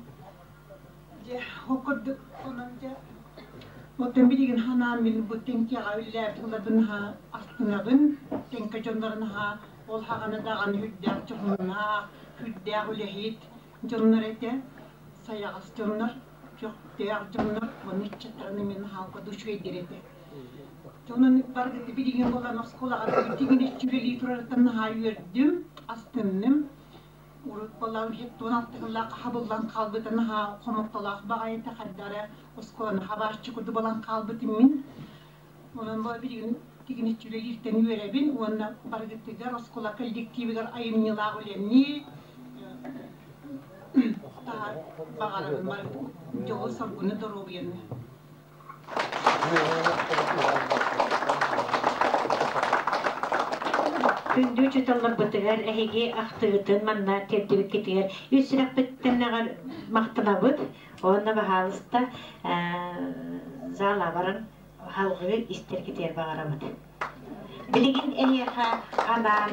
дьэ ол курдук онон дьэ оттон билигин ханаан мин бу тэҥкэҕэ үллээбит ылабын наһаа астынабын тэҥкэ дьоннорун наһаа Ол хаҕана даҕаны үрдээх дьоһуннаах, үрдээх үлэһит дьоннор этэ, сайаҕас дьоннор, көхтөөх дьоннор, уонна ыччаттарын эмиэ наһаа үчүгэйдэр этэ. Онон барыгыт билигин буолан оскуолаҕа тигинэччи үлэлии турарыттан наһаа үөрдүм, астынным. Урут буолан хеттуон алтыһыллаах хабыллан хаалбыта наһаа хомолтолоох баҕайыта хардара оскуоланы хабааччы курдук буолан хаалбытым мин. Онон бу билигин тигинэччи үлэлииртэн үөрэбин уонна барыгытыгар оскуола коллективыгар айымньылаах үлэни баҕарабын бары дьолу-соргуну доруобуйаны. Күндү учууталларбытыгар эһиги ахтыгытын манна тиэрдибиккитигэр үс сүрэхпиттэн махтанабыт. Уонна баһаалыста зала баран халҕыы истэргитигэр баҕарабыт. Билигин эһиэхэ анаан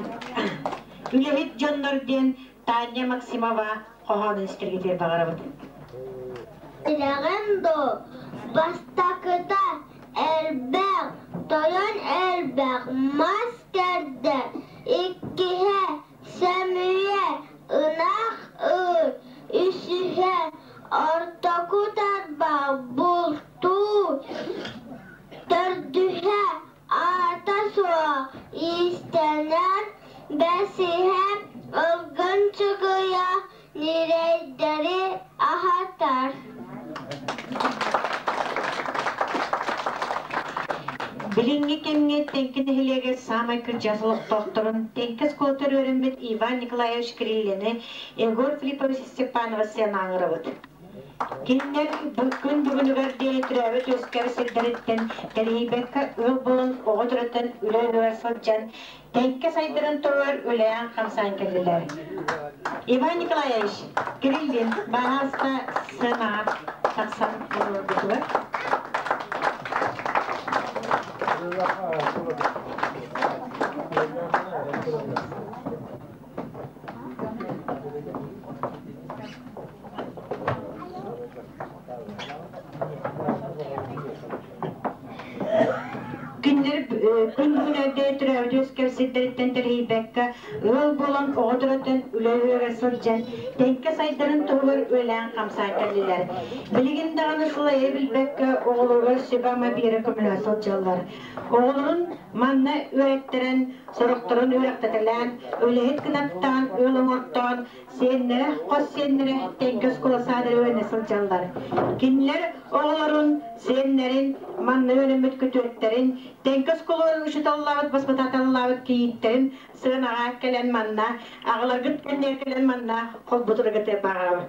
үлэһит дьоннор диэн Таня Максимова хоһоонун истэргитигэр баҕарабыт. Билэҕин дуо, бастакыта элбэх, тойон элбэх мас кэрдэ, иккиһэ Сөмүйэ, ынах ыыр, үсүһэ, ортоку тарбах, бултуур, төрдүһэ, аата суох, иистэнэр, бэсиһэ, ылгын чыгыйа, ньирэйдэри аһатар. Билиҥҥи кэмҥэ Тэҥкэ нэһилиэгэр саамай кырдьаҕас олохтоохторун Тэҥкэ оскуолатыгар үөрэммит Иван Николаевич Кириллини, Егор Филиппович Степанова сыанаҥырабыт. Кинилэр күн бүгүнүгэр диэри төрөөбүт-үөскээбит сирдэриттэн тэлэһийбэккэ ыал буолан оҕо төрөтөн үлэ үөһүгэр сылдьан Тэҥкэ сайдарын туһугар үлэлээн-хамсаан кэллилэр. Иван Николаевич Кириллин баһааста сыанаҕа тахсан олорбутугар Кинилэр күн бүгүн эрдэ төрөөбүт Төрөөбүт үөскэр сирдэриттэн тэлэһийбэккэ, ыал буолан оҕо төрөтөн үлэ үөһүгэр сылдьан, тэҥкэ сайдарын туһугар үлэлээн-хамсаан кэллилэр. Билигин даҕаны сылайа билбэккэ оҕолоругар сүбэ-ама биэрэ көмөлөһө сылдьаллар. Оҕолорун манна үөрэттэрэн, сорохторун үөрэхтэтэлээн, үлэһит гынаттаан, ыал оҥортоон, сиэннэрэ, хос сиэннэрэ тэҥкэ оскуола саадары үөрэнэ сылдьаллар. Кинилэр оҕолорун, сиэннэрин, манна үөрэммит күтүөттэрин, тэҥкэ оскуола учууталлаабыт, баспытааталлаабыт кийииттэрин сыанаҕа кэлэн манна, аҕаларгыт кэннигэр кэлэн манна холбутургыты баҕарабын.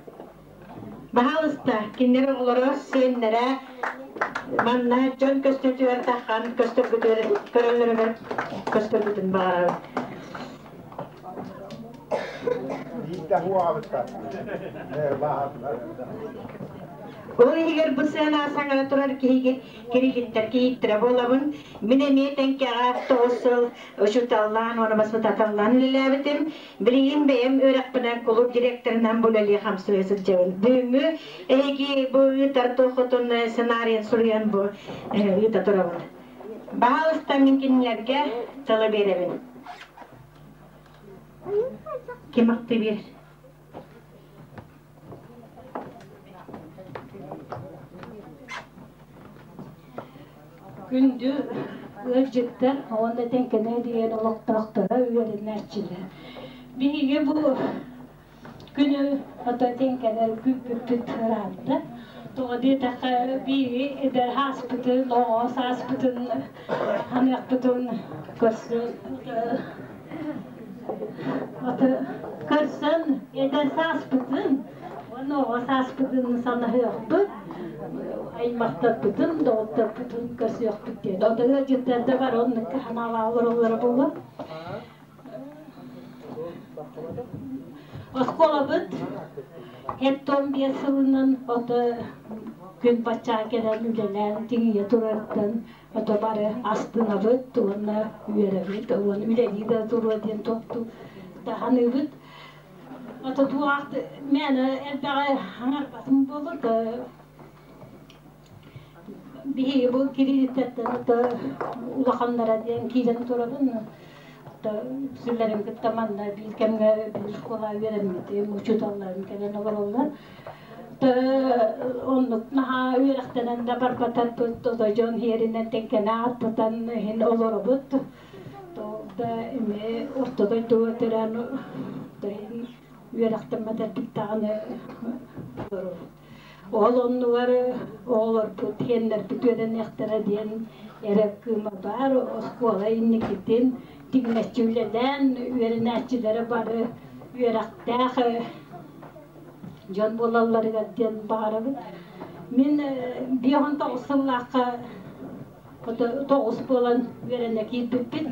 Баһаалыста, кинилэр оҕолоро, сиэннэрэ манна дьон көстүүтүгэр таххан көстөргүтүгэр көрөллөрүгэр көстөргүтүн баҕарабын. Ол иһигэр бу сыана саҥара турар киһигит кирилиттэр кийииттэрэ буолабын. Мин эмиэ Тэҥкэҕэ 9 сыл учууталлаан уонна баспытааталлаан үлэлээбитим. Билигин бэйэм үөрэхпинэн кулууп директорынан бу үлэлии хамсыы сылдьабын. Бүгүҥҥү эһиги бу ыытар туоххутун сценарийын суруйан бу ыыта турабын. Баһаалыста мин кинилэргэ тылы биэрэбин. Ким ахты биэр? Күндү ыалдьыттар уонна Тэҥкэнэ диэн олохтоохторо үөрэнээччилэр. Биһиги бу күнү ото Тэҥкэнэр күүппүппүт ыраатта. Тоҕо диэтэххэ биһиги эдэр ааспытын, оҕо сааспытын ханыахпытын көрсөн көрсөн эдэр сааспытын уонна оҕо сааспытын санаһыахпыт, аймахтарбытын, доҕотторбутун көрсүөхпүт диэн. Онон ыалдьыттар да бар оннук ханаалаах олороллоро буолуо. Оскуолабыт 75 сылынан ото күн баччаа кэлэн үлэлээн тиҥийэ турарыттан ото бары астынабыт уонна үөрэбит уонна үлэлии да туруо диэн туохтуу таһаныыбыт. Ото туох мээнэ элбэҕи хаҥарбатым буолуо биһиги бу кирииттэртэн ото улаханнара диэн киирэн турабын. Үксүлэрин кытта манна биир кэмҥэ биир школа үөрэммитим, учууталларым кэлэн олороллор. Оннук наһаа үөрэхтэнэн да барбатарбыт, ото дьон иһэринэн тэҥкэнэ ааттатан иһин олоробут. Да эмиэ орто дойдуга төрөөн үөрэхтэммэтэрбит даҕаны олоробут. Ол оннугар оҕолорбут, сиэннэрбит үөрэниэхтэрэ диэн эрэ кыыма баар. Оскуола инникитин тигинэччи үлэлээн, үөрэнээччилэрэ бары үөрэхтээх дьон буолалларыгар диэн баҕарабын. Мин 59 сыллаахха 9 буолан үөрэнэ киирбиппит.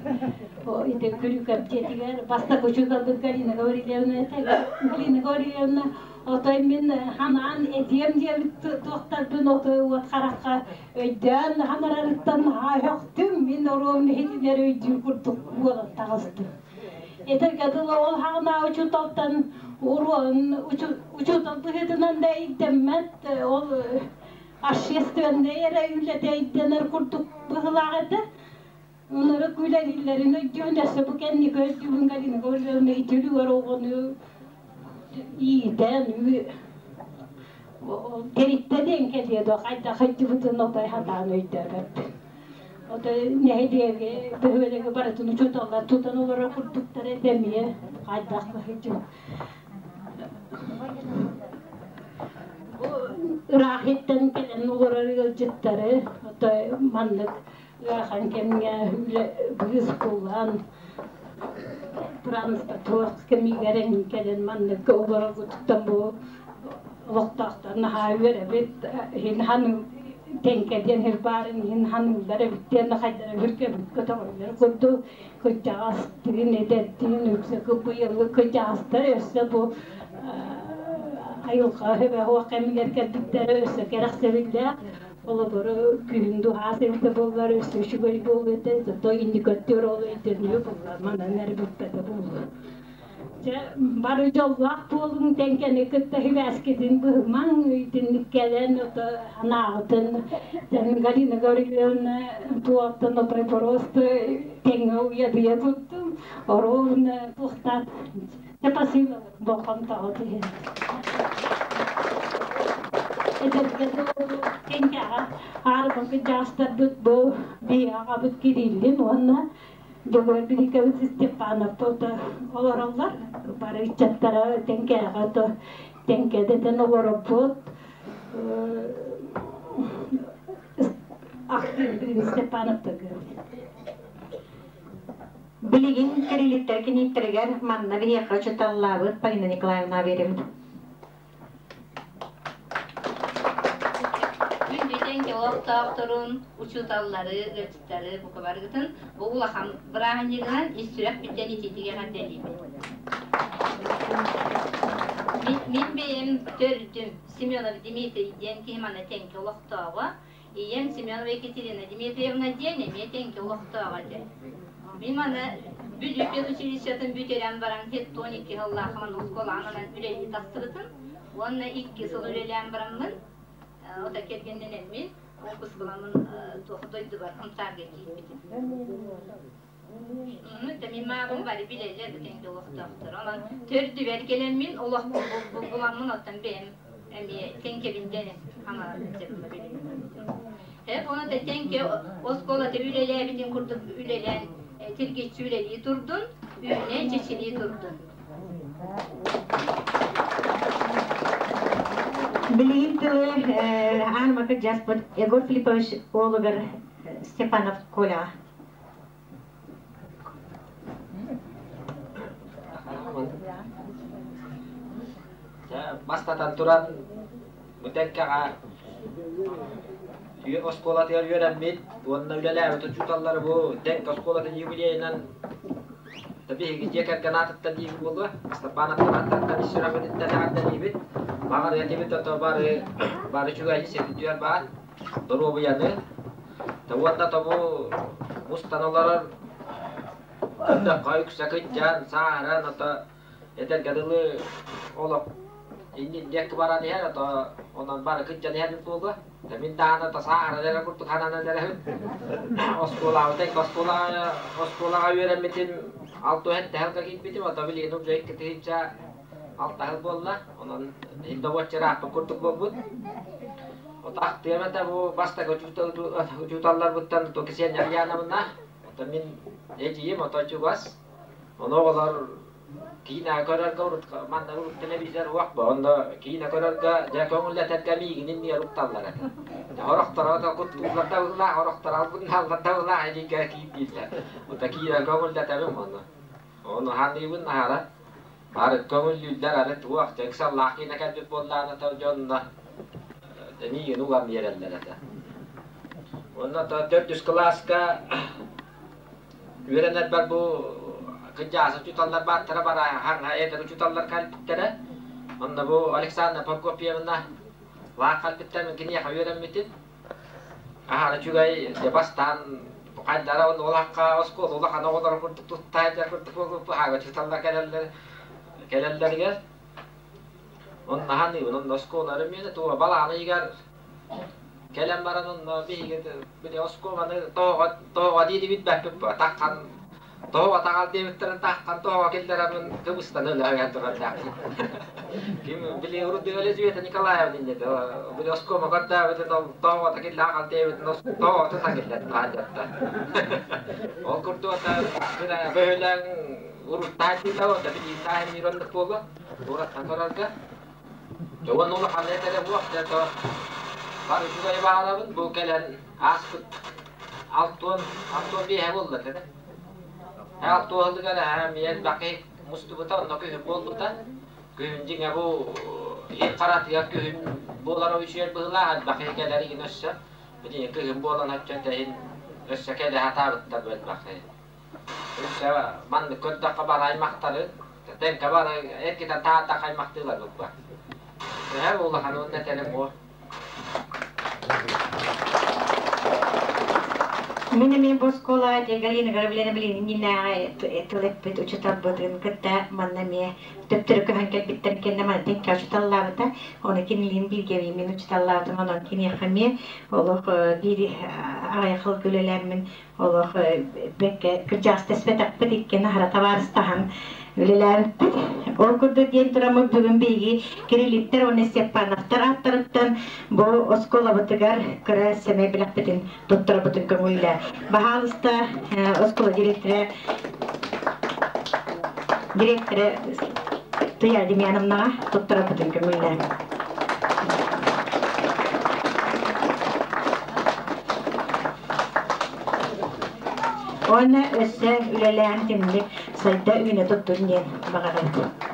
Ити Күрүүкэп дьиэтигэр бастакы учууталбыт Галина Гаврильевна этэ. Галина Гаврильевна отой мин ханаан этиэм диэбит туохтарбын отой уот харахха өйдөөн ханарарыттан наһаа өһөхтүм. Мин оруом иһитинэр өйдүүр курдук буолан таҕыстым. Этэргэ дылы ол хаҕына учууталтан уруон учуутал быһыытынан да ирдэммэт ол общественнай эрэ үлэтэ ирдэнэр курдук быһыылаах этэ. Ынырык үлэлииллэрин өйдүүбүн, өссө бу кэнники өйдүүбүн Галина Гавриловна итилигэр оҕону иитэн тэриттэ диэн кэлиэ дуо, хайдах өйдүүбүтүн отой хатаан өйдөөбөппүн. Отой нэһилиэги, бөһүөлэги барытын учууталлар тутан олорор курдуктар этэ эмиэ хайдах быһыытын. Бу ыраах иттэн кэлэн олорор ыалдьыттары отой маннык ыарахан кэмҥэ үлэ быыс булан транспорт кэмигэр эҥин кэлэн маннык олороргутуттан бу олохтоохтор наһаа үөрэбит иһин ханы тэҥкэ диэн сир баарын иһин ханыыллар эбит диэн хайдара үргэбит көтөҕөллөр курдук кырдьаҕастыын эдэрдиин үксэ быйылгы кырдьаҕастар өссө бу айылҕа өбөһуох кэмигэр кэлбиттэрэ өссө кэрэхсэбиллээх Олобору күһүн дуһаас эбитэ буоллар өссө үчүгэй буолуо этэ, зато инникөттүөр ол өйдөнүө буоллар, манан эрэ бүппэтэ буолуо. Дьэ, бары дьоллоох буолуҥ тэҥкэни кытта сибээскитин быһымаҥ, итинник кэлэн ото анаабытын Галина Гаврильевна туоттан отой просто тэҥҥэ уйадыйа турдум. Оруобуна туохтаах спасибо болҕомтоҕут иһин. Эдэргэ дылы тэҥкэҕэ аарыма кырдьаҕастарбыт бу биһиги аҕабыт Кириллин уонна Дьөгүөр Бириикэбит Степанов олороллор. Бары ыччаттара тэҥкээҕэ тэҥкэдэтэн олоробут. Степановтарга. Билигин кириллиттэр кинииттэригэр манна биһиэхэ учууталлаабыт Полина Николаевна биэрэбит. Күн бүтэн олохтоохторун, учууталлары, ыалдьыттары бука барыгытын бу улахан бырааһынньыгынан ис сүрэхпиттэн итиитик эҕэрдэлиибин. Мин бэйэм төрдүм Семенов Дмитрий диэн киһи манна Тэҥкэ олохтооҕо. Ийэм Семенова Екатерина Дмитриевна диэн эмиэ Тэҥкэ олохтооҕо этэ. Мин маны Бүлүү педучилищетын бүтэрэн баран хеттон икки сыллаах маны оскуолаҕа үлэлии тахсыбытым уонна икки сыл үлэлээн бараммын ото кэргэннэнэммин отпускаламмын туох дойдубар Сунтаарга киирбитим. Ну, это мин маабым бары билэллэр бу тэҥҥэ олохтоохтор. Онон төрдүбэр кэлэммин олох буламмын оттон бэйэм эмиэ тэҥкэбин дэнэ хаҥалар Эп ону да тэҥкэ оскуолата үлэлээбитин курдук үлэлээн тиргиччи үлэлии турдун, үүнэ чэчирии турдун. Билигин тылы аан мака дьаспыт Егор Филиппович уолугар Степанов Коляҕа. Бастатан туран, бу тэҥкэҕэ оскуолатыгар үөрэммит уонна үлэлээбит учууталлары бу Тэҥкэ оскуолатын юбилейынан биһиги дьиэ кэргэн аатыттан диибит буолуо. Степан ааттарыттан ис сүрэхпититтэн эҕэрдэлиибит. Баҕар этибит ото бары бары үчүгэйи сирдүөр баар. Доруобуйаны уонна тобу мустан олорор көрдөххө үксэ кыдьаан, сааһыран ото этэргэ дылы олох иннин диэки баран иһэр ото онон бары кыдьан иһэр буолуо. Мин даҕаны ото сааһыран эрэ курдук хананан эрэбин. Оскуолаҕа оскуолаҕа оскуолаҕа үөрэммитим алта уон сэттэ киирбитим ото билигин уже икки тыһыынча алта сыл буолла. Онон индобуочча ырааппыт курдук буолбут. Отаахтыам этэ бу бастакы учууталларбыттан Ксения Ульяновна, оттон мин эдьиийим ото чугас. Ону оҕолор киинэ көрөргө урут манна урут телевизор уох бо онно киинэ көрөргө дьэ көҥүллэтэргэ миигин иннигэр укталлар этэ. Хорохторо да куттууллар да быһыылаах, хорохторо албыннааллар да быһыылаах эдьиийгэ киирдииллэр. Ута киинэ көҥүллэтэбин ону. Ону ханыыбын наһара. Арыт көҥүллүүллэр, арыт туох, дьэ ыксаллаах киинэ кэлбит буоллаҕына то дьонно миигин уган биэрэллэр этэ. Уонна то төрдүс кылааска үөрэнэрбэр бу кырдьаҕас учууталлар бааттара бара хаҥа эдэр учууталлар кэлбиттэрэ. Онно бу Александра Прокопьевна лаах кэлбиттэр мин киниэхэ үөрэммитим. Аһара үчүгэй, дьэ бастаан хайдара улахха оскуола улахан оҕолоро курдук туттаайдар курдук буолбуппут учууталлар кэлэллэр кэлэллэригэр онно ханыыбын онно оскуолары миэнэ туга балаҕан ыйыгар кэлэн баран онно биһиги били оскуоланы тоҕо тоҕо диирибит бэппит таххан Тоҕо таҕал диэбиттэрин тааххан тоҕо киллэрэмин кыбыстан өлөһүйэн турардаахпын. Ким били урут Елизавета Николаевна инньэ били оскуома көрдөөбүтүн ол тоҕото киллэ аҕал диэбитин тоҕото киллэрдин хаалдьатта. Ол курдук ата бөһүлэҥ уруттаан диитэ ота билиитаан мир оннук буолуо ураттан көрөргө. Уонна улахан этэрэ буох дьэ то бар үчүгэй баҕарабын бу кэлэн ааспыт алтуон алтуон биэһэ буолла этэ. Алтуоһалыгар эмиэ элбэх мустубута, онно күһүн буолбута. Күһүн дьиҥэ бу иһит харатыгар күһүн буолара үчүгэй быһыылаах элбэх киһи кэлэр игин өссө. Билигин кыһын буолан оччо иһин өссө кэлэ сатаабыттар бу элбэх киһи. Өссө маннык көрдөххө бары аймахтары, тэҥкэ бары эргитэн таһаардахха аймахтыылар буппа. Төһө улахан уонна этэрим буо. Мин эмиэ бу оскуолаҕа Галина Гаврильевна Блининнээҕи тыл эппит учууталбытын кытта манна эмиэ төптөрү көһөн кэлбиттэр кэннэ мантан учууталлаабыта. Ону кинилиин бииргэ мин учууталлаабытым, онон киниэхэ эмиэ олох биир аҕыйах сыл үлэлээммин олох бэккэ кырдьаҕас тэспэтэхпит иккиэн аһара табаарыстаһан үлэлээбиппит. Ол курдук диэн тураммыт бүгүн биһиги Кириллиттэр уонна Степановтар ааттарыттан бу оскуолабытыгар кыра сэмэй бэлэхпитин туттарабытын көҥүллээ. Баһаалыста оскуола директора директора Туя Демьяновнаҕа туттарабытын көҥүллээ. Уонна өссө үлэлээн тимник сайда үүнэ туттун диэн баҕарабыт.